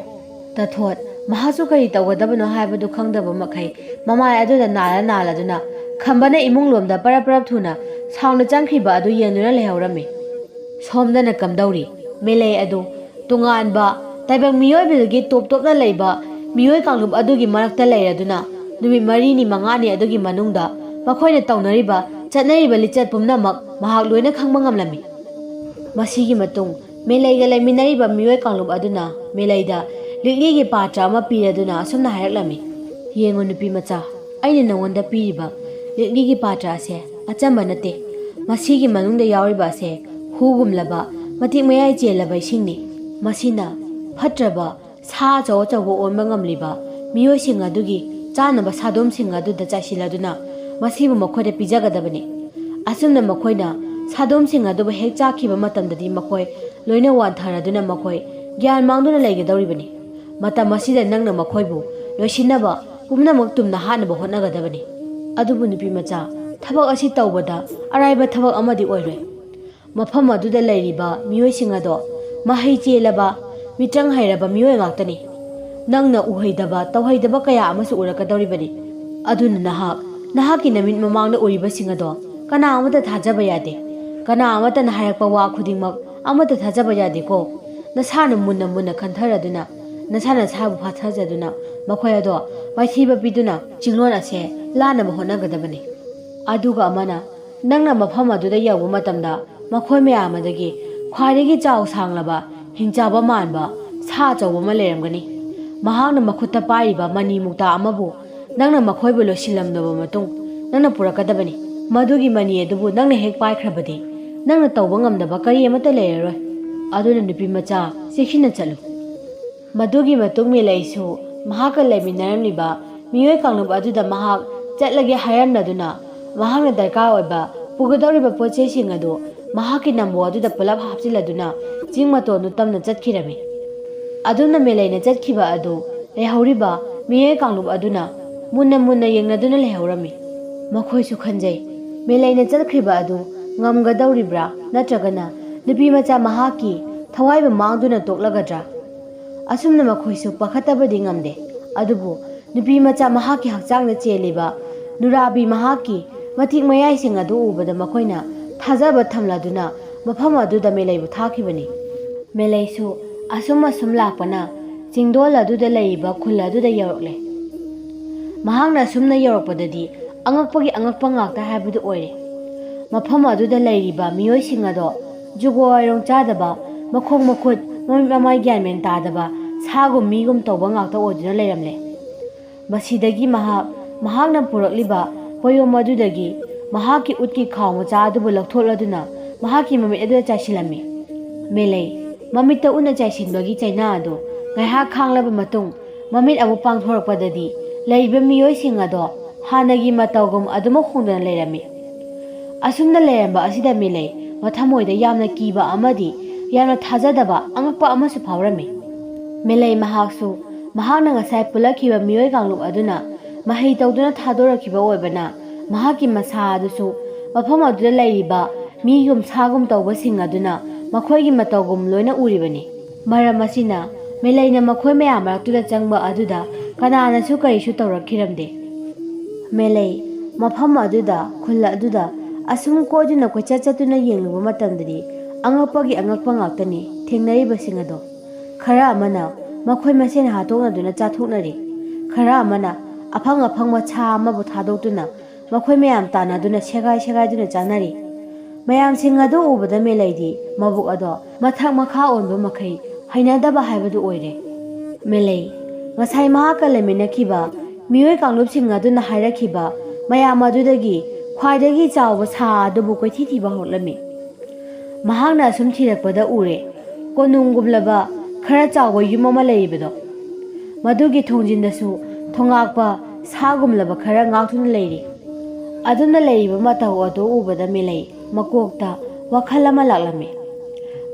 ꯇꯥꯊꯣꯠ ꯃꯍꯥꯛꯁꯨ ꯀꯔꯤ ꯇꯧꯒꯗꯕꯅꯣ ꯍꯥꯏꯕꯗꯨ ꯈꯪꯗꯕ ꯃꯈꯩ ꯃꯃꯥꯏ ꯑꯗꯨꯗ ꯅꯥꯜꯂ ꯅꯥꯜꯂꯗꯨꯅ ꯈꯝꯕꯅ ꯏꯃꯨꯡ ꯂꯣꯝꯗ ꯄꯔꯞ ꯄꯔꯞ ꯊꯨꯅ ꯁꯥꯡꯅ ꯆꯪꯈ꯭ꯔꯤꯕ ꯑꯗꯨ ꯌꯦꯡꯗꯨꯅ ꯂꯩꯍꯧꯔꯝꯃꯤ꯫ ꯁꯣꯝꯗꯅ ꯀꯝꯗꯧꯔꯤ? ꯃꯤꯂꯩ ꯑꯗꯨ ꯇꯣꯉꯥꯟꯕ ꯇꯥꯏꯕꯪ ꯃꯤꯑꯣꯏꯕꯗꯒꯤ ꯇꯣꯞ ꯇꯣꯞꯅ ꯂꯩꯕ ꯃꯤꯑꯣꯏ ꯀꯥꯡꯂꯨꯞ ꯑꯗꯨꯒꯤ ꯃꯔꯛꯇ ꯂꯩꯔꯗꯨꯅ ꯅꯨꯃꯤꯠ ꯃꯔꯤꯅꯤ ꯃꯉꯥꯅꯤ ꯑꯗꯨꯒꯤ ꯃꯅꯨꯡꯗ ꯃꯈꯣꯏꯅ ꯇꯧꯅꯔꯤꯕ ꯆꯠꯅꯔꯤꯕ ꯂꯤꯆꯠ ꯄꯨꯝꯅꯃꯛ ꯃꯍꯥꯛ ꯂꯣꯏꯅ ꯈꯪꯕ ꯉꯝꯂꯝꯃꯤ꯫ ꯃꯁꯤꯒꯤ ꯃꯇꯨꯡ ꯃꯦꯂꯩꯒ ꯂꯩꯃꯤꯟꯅꯔꯤꯕ ꯃꯤꯑꯣꯏ ꯀꯥꯡꯂꯨꯞ ꯑꯗꯨꯅ ꯃꯦꯂꯩꯗ ꯂꯤꯛꯂꯤꯒꯤ ꯄꯥꯇ꯭ꯔ ꯑꯃ ꯄꯤꯔꯗꯨꯅ ꯑꯁꯨꯝꯅ ꯍꯥꯏꯔꯛꯂꯝꯃꯤ, "ꯌꯦꯡꯉꯨ ꯅꯨꯄꯤ ꯃꯆꯥ, ꯑꯩꯅ ꯅꯉꯣꯟꯗ ꯄꯤꯔꯤꯕ ꯂꯤꯛꯂꯤꯒꯤ ꯄꯥꯇ꯭ꯔ ꯑꯁꯦ ꯑꯆꯝꯕ ꯅꯠꯇꯦ꯫ ꯃꯁꯤꯒꯤ ꯃꯅꯨꯡꯗ ꯌꯥꯎꯔꯤꯕ ꯑꯁꯦ ꯍꯨꯒꯨꯝꯂꯕ, ꯃꯇꯤꯛ ꯃꯌꯥꯏ ꯆꯦꯜꯂꯕ ꯏꯁꯤꯡꯅꯤ꯫ ꯃꯁꯤꯅ ꯐꯠꯇ꯭ꯔꯕ ꯁꯥ ꯑꯆꯧ ꯑꯆꯧꯕ ꯑꯣꯟꯕ ꯉꯝꯂꯤꯕ ꯃꯤꯑꯣꯏꯁꯤꯡ ꯑꯗꯨꯒꯤ ꯆꯥꯅꯕ ꯁꯥꯗꯣꯝꯁꯤꯡ ꯑꯗꯨꯗ ꯆꯥꯏꯁꯤꯜꯂꯗꯨꯅ ꯃꯁꯤꯕꯨ ꯃꯈꯣꯏꯗ ꯄꯤꯖꯒꯗꯕꯅꯤ꯫ ꯑꯁꯨꯝꯅ ꯃꯈꯣꯏꯅ ꯁꯥꯗꯣꯝꯁꯤꯡ ꯑꯗꯨꯕꯨ ꯍꯦꯛ ꯆꯥꯈꯤꯕ ꯃꯇꯝꯗꯗꯤ ꯃꯈꯣꯏ ꯂꯣꯏꯅ ꯋꯥꯟꯊꯔꯗꯨꯅ ꯃꯈꯣꯏ ꯒ꯭ꯌꯥꯟ ꯃꯥꯡꯗꯨꯅ ꯂꯩꯒꯗꯧꯔꯤꯕꯅꯤ꯫ ꯃꯇꯝ ꯑꯁꯤꯗ ꯅꯪꯅ ꯃꯈꯣꯏꯕꯨ ꯂꯣꯏꯁꯤꯟꯅꯕ ꯄꯨꯝꯅꯃꯛ ꯇꯨꯝꯅ ꯍꯥꯠꯅꯕ ꯍꯣꯠꯅꯒꯗꯕꯅꯤ꯫ ꯑꯗꯨꯕꯨ ꯅꯨꯄꯤ ꯃꯆꯥ, ꯊꯕꯛ ꯑꯁꯤ ꯇꯧꯕꯗ ꯑꯔꯥꯏꯕ ꯊꯕꯛ ꯑꯃꯗꯤ ꯑꯣꯏꯔꯣꯏ꯫ ꯃꯐꯝ ꯑꯗꯨꯗ ꯂꯩꯔꯤꯕ ꯃꯤꯑꯣꯏꯁꯤꯡ ꯑꯗꯣ ꯃꯍꯩ ꯆꯦꯜꯂꯕ, ꯃꯤꯇ꯭ꯔꯪ ꯍꯩꯔꯕ ꯃꯤꯑꯣꯏ ꯉꯥꯛꯇꯅꯤ꯫ ꯅꯪꯅ ꯎꯍꯩꯗꯕ, ꯇꯧꯍꯩꯗꯕ ꯀꯌꯥ ꯑꯃꯁꯨ ꯎꯔꯛꯀꯗꯧꯔꯤꯕꯅꯤ꯫ ꯑꯗꯨꯅ ꯅꯍꯥꯛ, ꯅꯍꯥꯛꯀꯤ ꯅꯃꯤꯠ ꯃꯃꯥꯡꯗ ꯎꯔꯤꯕꯁꯤꯡ ꯑꯗꯣ ꯀꯅꯥ ꯑꯃꯠꯇ ꯊꯥꯖꯕ ꯌꯥꯗꯦ꯫ ꯀꯅꯥ ꯑꯃꯠꯇꯅ ꯍꯥꯏꯔꯛꯄ ꯋꯥ ꯈꯨꯗꯤꯡꯃꯛ ꯑꯃꯠꯇ ꯊꯥꯖꯕ ꯌꯥꯗꯦꯀꯣ꯫ ꯅꯁꯥꯅ ꯃꯨꯟꯅ ꯃꯨꯟꯅ ꯈꯟꯊꯔꯗꯨꯅ, ꯅꯁꯥ ꯅꯁꯥꯕꯨ ꯐꯥꯊꯖꯗꯨꯅ ꯃꯈꯣꯏ ꯑꯗꯣ ꯃꯥꯏꯊꯤꯕ ꯄꯤꯗꯨꯅ ꯆꯤꯡꯂꯣꯟ ꯑꯁꯦ ꯂꯥꯟꯅꯕ ꯍꯣꯠꯅꯒꯗꯕꯅꯤ꯫ ꯑꯗꯨꯒ ꯑꯃꯅ, ꯅꯪꯅ ꯃꯐꯝ ꯑꯗꯨꯗ ꯌꯧꯕ ꯃꯇꯝꯗ ꯃꯈꯣꯏ ꯃꯌꯥꯝ ꯑꯗꯒꯤ ꯈ꯭ꯋꯥꯏꯗꯒꯤ ꯆꯥꯎ ꯁꯥꯡꯂꯕ, ꯍꯤꯡꯆꯥꯕ ꯃꯥꯟꯕ ꯁꯥ ꯑꯆꯧꯕ ꯑꯃ ꯂꯩꯔꯝꯒꯅꯤ꯫ ꯃꯍꯥꯛꯅ ꯃꯈꯨꯠꯇ ꯄꯥꯏꯔꯤꯕ ꯃꯅꯤ ꯃꯨꯛꯇꯥ ꯑꯃꯕꯨ ꯅꯪꯅ ꯃꯈꯣꯏꯕꯨ ꯂꯣꯏꯁꯤꯜꯂꯝꯂꯕ ꯃꯇꯨꯡ ꯅꯪꯅ ꯄꯨꯔꯛꯀꯗꯕꯅꯤ꯫ ꯃꯗꯨꯒꯤ ꯃꯅꯤ ꯑꯗꯨꯕꯨ ꯅꯪꯅ ꯍꯦꯛ ꯄꯥꯏꯈ꯭ꯔꯕꯗꯤ ꯅꯪꯅ ꯇꯧꯕ ꯉꯝꯗꯕ ꯀꯔꯤ ꯑꯃꯠꯇ ꯂꯩꯔꯔꯣꯏ꯫ ꯑꯗꯨꯅ ꯅꯨꯄꯤ ꯃꯆꯥ, ꯆꯦꯛꯁꯤꯟꯅ ꯆꯠꯂꯨ꯫ ꯃꯗꯨꯒꯤ ꯃꯇꯨꯡ ꯃꯦꯂꯩꯁꯨ ꯃꯍꯥꯛꯀ ꯂꯩꯃꯤꯟꯅꯔꯝꯂꯤꯕ ꯃꯤꯑꯣꯏ ꯀꯥꯡꯂꯨꯞ ꯑꯗꯨꯗ ꯃꯍꯥꯛ ꯆꯠꯂꯒꯦ ꯍꯥꯏꯔꯝꯂꯗꯨꯅ ꯃꯍꯥꯛꯅ ꯗꯔꯀꯥꯔ ꯑꯣꯏꯕ ꯄꯨꯒꯗꯧꯔꯤꯕ ꯄꯣꯠ ꯆꯩꯁꯤꯡ ꯑꯗꯨ ꯃꯍꯥꯛꯀꯤ ꯅꯝꯕꯣ ꯑꯗꯨꯗ ꯄꯨꯂꯞ ꯍꯥꯞꯆꯤꯜꯂꯗꯨꯅ ꯆꯤꯡ ꯃꯇꯣꯟꯗꯨ ꯇꯝꯅ ꯆꯠꯈꯤꯔꯝꯃꯤ꯫ ꯑꯗꯨꯝꯅ ꯃꯦꯂꯩꯅ ꯆꯠꯈꯤꯕ ꯑꯗꯨ ꯂꯩꯍꯧꯔꯤꯕ ꯃꯤꯑꯣꯏ ꯀꯥꯡꯂꯨꯞ ꯑꯗꯨꯅ ꯃꯨꯟꯅ ꯃꯨꯟꯅ ꯌꯦꯡꯅꯗꯨꯅ ꯂꯩꯍꯧꯔꯝꯃꯤ꯫ ꯃꯈꯣꯏꯁꯨ ꯈꯟꯖꯩ, ꯃꯦꯂꯩꯅ ꯆꯠꯈ꯭ꯔꯤꯕ ꯑꯗꯨ ꯉꯝꯒꯗꯧꯔꯤꯕ꯭ꯔꯥ ꯅꯠꯇ꯭ꯔꯒꯅ ꯅꯨꯄꯤ ꯃꯆꯥ ꯃꯍꯥꯛꯀꯤ ꯊꯋꯥꯏꯕꯨ ꯃꯥꯡꯗꯨꯅ ꯇꯣꯛꯂꯒꯗ꯭ꯔꯥ? ꯑꯁꯨꯝꯅ ꯃꯈꯣꯏꯁꯨ ꯄꯥꯈꯠꯇꯕꯗꯤ ꯉꯝꯗꯦ꯫ ꯑꯗꯨꯕꯨ ꯅꯨꯄꯤ ꯃꯆꯥ ꯃꯍꯥꯛꯀꯤ ꯍꯛꯆꯥꯡꯗ ꯆꯦꯜꯂꯤꯕ ꯅꯨꯔꯥꯕꯤ ꯃꯍꯥꯛꯀꯤ ꯃꯇꯤꯛ ꯃꯌꯥꯏꯁꯤꯡ ꯑꯗꯨ ꯎꯕꯗ ꯃꯈꯣꯏꯅ ꯊꯥꯖꯕ ꯊꯝꯂꯗꯨꯅ ꯃꯐꯝ ꯑꯗꯨꯗ ꯃꯦꯂꯩꯕꯨ ꯊꯥꯈꯤꯕꯅꯤ꯫ ꯃꯦꯂꯩꯁꯨ ꯑꯁꯨꯝ ꯑꯁꯨꯝ ꯂꯥꯛꯄꯅ ꯆꯤꯡꯗꯣꯜ ꯑꯗꯨꯗ ꯂꯩꯔꯤꯕ ꯈꯨꯜ ꯑꯗꯨꯗ ꯌꯧꯔꯛꯂꯦ꯫ ꯃꯍꯥꯛꯅ ꯑꯁꯨꯝꯅ ꯌꯧꯔꯛꯄꯗꯗꯤ ꯑꯉꯛꯄꯒꯤ ꯑꯉꯛꯄ ꯉꯥꯛꯇ ꯍꯥꯏꯕꯗꯨ ꯑꯣꯏꯔꯦ꯫ ꯃꯐꯝ ꯑꯗꯨꯗ ꯂꯩꯔꯤꯕ ꯃꯤꯑꯣꯏꯁꯤꯡ ꯑꯗꯣ ꯖꯨꯒꯣ ꯋꯥꯏꯔꯣꯡ ꯆꯥꯗꯕ, ꯃꯈꯣꯡ ꯃꯈꯨꯠ, ꯃꯃꯤꯠ ꯃꯃꯥꯏ ꯒ꯭ꯌꯥꯟ ꯃꯦꯟ ꯇꯥꯗꯕ ꯁꯥꯒꯨꯝ ꯃꯤꯒꯨꯝ ꯇꯧꯕ ꯉꯥꯛꯇ ꯑꯣꯏꯗꯨꯅ ꯂꯩꯔꯝꯂꯦ꯫ ꯃꯁꯤꯗꯒꯤ ꯃꯍꯥꯛ, ꯃꯍꯥꯛꯅ ꯄꯨꯔꯛꯂꯤꯕ ꯄꯣꯌꯣꯝ ꯑꯗꯨꯗꯒꯤ ꯃꯍꯥꯛꯀꯤ ꯎꯠꯀꯤ ꯈꯥꯎ ꯃꯆꯥ ꯑꯗꯨꯕꯨ ꯂꯧꯊꯣꯛꯂꯗꯨꯅ ꯃꯍꯥꯛꯀꯤ ꯃꯃꯤꯠ ꯑꯗꯨꯗ ꯆꯥꯏꯁꯤꯜꯂꯝꯃꯤ꯫ ꯃꯦꯂꯩ, ꯃꯃꯤꯠꯇ ꯎꯠꯅ ꯆꯥꯏꯁꯤꯟꯕꯒꯤ ꯆꯩꯅꯥ ꯑꯗꯨ ꯉꯥꯏꯍꯥꯛ ꯈꯥꯡꯂꯕ ꯃꯇꯨꯡ, ꯃꯃꯤꯠ ꯑꯃꯨꯛ ꯄꯥꯡꯊꯣꯔꯛꯄꯗꯗꯤ ꯂꯩꯔꯤꯕ ꯃꯤꯑꯣꯏꯁꯤꯡ ꯑꯗꯣ ꯍꯥꯟꯅꯒꯤ ꯃꯇꯧꯒꯨꯝ ꯑꯗꯨꯃꯛ ꯍꯣꯡꯗꯅ ꯂꯩꯔꯝꯃꯤ꯫ ꯑꯁꯨꯝꯅ ꯂꯩꯔꯝꯕ ꯑꯁꯤꯗ ꯃꯦꯂꯩ ꯃꯊꯃꯣꯏꯗ ꯌꯥꯝꯅ ꯀꯤꯕ ꯑꯃꯗꯤ ꯌꯥꯝꯅ ꯊꯥꯖꯗꯕ ꯑꯉꯛꯄ ꯑꯃꯁꯨ ꯐꯥꯎꯔꯝꯃꯤ꯫ ꯃꯦꯂꯩ ꯃꯍꯥꯛꯁꯨ ꯃꯍꯥꯛꯅ ꯉꯁꯥꯏ ꯄꯨꯜꯂꯛꯈꯤꯕ ꯃꯤꯑꯣꯏ ꯀꯥꯡꯂꯨꯞ ꯑꯗꯨꯅ ꯃꯍꯩ ꯇꯧꯗꯨꯅ ꯊꯥꯗꯣꯔꯛꯈꯤꯕ ꯑꯣꯏꯕꯅ, ꯃꯍꯥꯛꯀꯤ ꯃꯁꯥ ꯑꯗꯨꯁꯨ ꯃꯐꯝ ꯑꯗꯨꯗ ꯂꯩꯔꯤꯕ ꯃꯤꯒꯨꯝ ꯁꯥꯒꯨꯝ ꯇꯧꯕꯁꯤꯡ ꯑꯗꯨꯅ ꯃꯈꯣꯏꯒꯤ ꯃꯇꯧꯒꯨꯝ ꯂꯣꯏꯅ ꯎꯔꯤꯕꯅꯤ꯫ ꯃꯔꯝ ꯑꯁꯤꯅ ꯃꯦꯂꯩꯅ ꯃꯈꯣꯏ ꯃꯌꯥꯝ ꯃꯔꯛꯇꯨꯗ ꯆꯪꯕ ꯑꯗꯨꯗ ꯀꯅꯥꯅꯁꯨ ꯀꯔꯤꯁꯨ ꯇꯧꯔꯛꯈꯤꯔꯝꯗꯦ꯫ ꯃꯦꯂꯩ ꯃꯐꯝ ꯑꯗꯨꯗ, ꯈꯨꯜ ꯑꯗꯨꯗ ꯑꯁꯨꯝ ꯀꯣꯏꯗꯨꯅ ꯀꯣꯏꯆꯠ ꯆꯠꯇꯨꯅ ꯌꯦꯡꯂꯨꯕ ꯃꯇꯝꯗꯗꯤ ꯑꯉꯛꯄꯒꯤ ꯑꯉꯛꯄ ꯉꯥꯛꯇꯅꯤ ꯊꯦꯡꯅꯔꯤꯕꯁꯤꯡ ꯑꯗꯣ꯫ ꯈꯔ ꯑꯃꯅ ꯃꯈꯣꯏ ꯃꯁꯦꯟ ꯍꯥꯠꯇꯣꯛꯅꯗꯨꯅ ꯆꯥꯊꯣꯛꯅꯔꯤ꯫ ꯈꯔ ꯑꯃꯅ ꯑꯐꯪ ꯑꯐꯪꯕ ꯁꯥ ꯑꯃꯕꯨ ꯊꯥꯗꯣꯛꯇꯨꯅ ꯃꯈꯣꯏ ꯃꯌꯥꯝ ꯇꯥꯟꯅꯗꯨꯅ ꯁꯦꯒꯥꯏ ꯁꯦꯒꯥꯏꯗꯨꯅ ꯆꯥꯅꯔꯤ꯫ ꯃꯌꯥꯝꯁꯤꯡ ꯑꯗꯨ ꯎꯕꯗ ꯃꯦꯂꯩꯗꯤ ꯃꯕꯨꯛ ꯑꯗꯣ ꯃꯊꯛ ꯃꯈꯥ ꯑꯣꯟꯕ ꯃꯈꯩ ꯍꯩꯅꯗꯕ ꯍꯥꯏꯕꯗꯨ ꯑꯣꯏꯔꯦ꯫ ꯃꯦꯂꯩ, ꯉꯁꯥꯏ ꯃꯍꯥꯛꯀ ꯂꯩꯃꯤꯟꯅꯈꯤꯕ ꯃꯤꯑꯣꯏ ꯀꯥꯡꯂꯨꯞꯁꯤꯡ ꯑꯗꯨꯅ ꯍꯥꯏꯔꯛꯈꯤꯕ ꯃꯌꯥꯝ ꯑꯗꯨꯗꯒꯤ ꯈ꯭ꯋꯥꯏꯗꯒꯤ ꯆꯥꯎꯕ ꯁꯥ ꯑꯗꯨꯕꯨ ꯀꯣꯏꯊꯤ ꯊꯤꯕ ꯍꯧꯔꯛꯂꯝꯃꯤ꯫ ꯃꯍꯥꯛꯅ ꯑꯁꯨꯝ ꯊꯤꯔꯛꯄꯗ ꯎꯔꯦ, ꯀꯣꯅꯨꯡꯒꯨꯝꯂꯕ ꯈꯔ ꯆꯥꯎꯕ ꯌꯨꯝ ꯑꯃ ꯂꯩꯔꯤꯕꯗꯣ꯫ ꯃꯗꯨꯒꯤ ꯊꯣꯡꯖꯤꯟꯗꯁꯨ ꯊꯣꯉꯥꯛꯄ ꯁꯥꯒꯨꯝꯂꯕ ꯈꯔ ꯉꯥꯛꯇꯨꯅ ꯂꯩꯔꯤ꯫ ꯑꯗꯨꯝꯅ ꯂꯩꯔꯤꯕ ꯃꯇꯧ ꯑꯗꯨ ꯎꯕꯗ ꯃꯦꯂꯩ ꯃꯀꯣꯛꯇ ꯋꯥꯈꯜ ꯑꯃ ꯂꯥꯛꯂꯝꯃꯤ꯫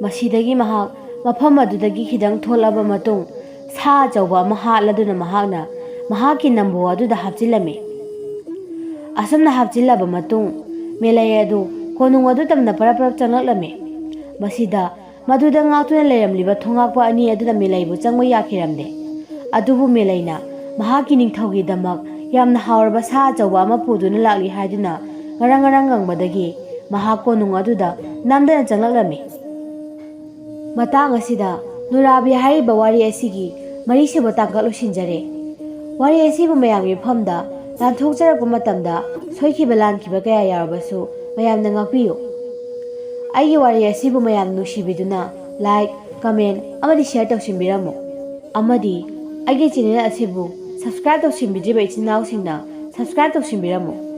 ꯃꯁꯤꯗꯒꯤ ꯃꯍꯥꯛ ꯃꯐꯝ ꯑꯗꯨꯗꯒꯤ ꯈꯤꯇꯪ ꯊꯣꯛꯂꯕ ꯃꯇꯨꯡ, ꯁꯥ ꯑꯆꯧꯕ ꯑꯃ ꯍꯥꯠꯂꯗꯨꯅ ꯃꯍꯥꯛꯅ ꯃꯍꯥꯛꯀꯤ ꯅꯝꯕꯣ ꯑꯗꯨꯗ ꯍꯥꯞꯆꯤꯜꯂꯝꯃꯤ꯫ ꯑꯁꯨꯝꯅ ꯍꯥꯞꯆꯤꯜꯂꯕ ꯃꯇꯨꯡ, ꯃꯦꯂꯩ ꯑꯗꯨ ꯀꯣꯅꯨꯡ ꯑꯗꯨ ꯇꯝꯅ ꯄꯔꯞ ꯄꯔꯞ ꯆꯪꯂꯛꯂꯝꯃꯤ꯫ ꯃꯁꯤꯗ ꯃꯗꯨꯗ ꯉꯥꯛꯇꯨꯅ ꯂꯩꯔꯝꯂꯤꯕ ꯊꯣꯉꯥꯛꯄ ꯑꯅꯤ ꯑꯗꯨꯅ ꯃꯦꯂꯩꯕꯨ ꯆꯪꯕ ꯌꯥꯈꯤꯔꯝꯗꯦ꯫ ꯑꯗꯨꯕꯨ ꯃꯦꯂꯩꯅ ꯃꯍꯥꯛꯀꯤ ꯅꯤꯡꯊꯧꯒꯤꯗꯃꯛ ꯌꯥꯝꯅ ꯍꯥꯎꯔꯕ ꯁꯥ ꯑꯆꯧꯕ ꯑꯃ ꯄꯨꯗꯨꯅ ꯂꯥꯛꯂꯤ ꯍꯥꯏꯗꯨꯅ ꯉꯔꯪ ꯉꯔꯪ ꯉꯪꯕꯗꯒꯤ ꯃꯍꯥꯛ ꯀꯣꯅꯨꯡ ꯑꯗꯨꯗ ꯅꯝꯗꯅ ꯆꯪꯂꯛꯂꯝꯃꯤ꯫ ꯃꯇꯥꯡ ꯑꯁꯤꯗ ꯅꯨꯔꯥꯕꯤ ꯍꯥꯏꯔꯤꯕ ꯋꯥꯔꯤ ꯑꯁꯤꯒꯤ ꯃꯔꯤꯁꯨꯕ ꯇꯥꯡꯀꯛ ꯂꯣꯏꯁꯤꯟꯖꯔꯦ꯫ ꯋꯥꯔꯤ ꯑꯁꯤꯕꯨ ꯃꯌꯥꯝꯒꯤ ꯃꯐꯝꯗ ꯂꯥꯟꯊꯣꯛꯆꯔꯛꯄ ꯃꯇꯝꯗ ꯁꯣꯏꯈꯤꯕ ꯂꯥꯟꯈꯤꯕ ꯀꯌꯥ ꯌꯥꯎꯔꯕꯁꯨ ꯃꯌꯥꯝꯅ ꯉꯥꯛꯄꯤꯌꯨ꯫ ꯑꯩꯒꯤ ꯋꯥꯔꯤ ꯑꯁꯤꯕꯨ ꯃꯌꯥꯝ ꯅꯨꯡꯁꯤꯕꯤꯗꯨꯅ like, comment ꯑꯃꯗꯤ share ꯇꯧꯁꯤꯟꯕꯤꯔꯝꯃꯨ꯫ ꯑꯃꯗꯤ ꯑꯩꯒꯤ channel ꯑꯁꯤꯕꯨ subscribe ꯇꯧꯁꯤꯟꯕꯤꯗ꯭ꯔꯤꯕ ꯏꯆꯤꯟ ꯏꯅꯥꯎꯁꯤꯡꯅ subscribe ꯇꯧꯁꯤꯟꯕꯤꯔꯝꯃꯨ꯫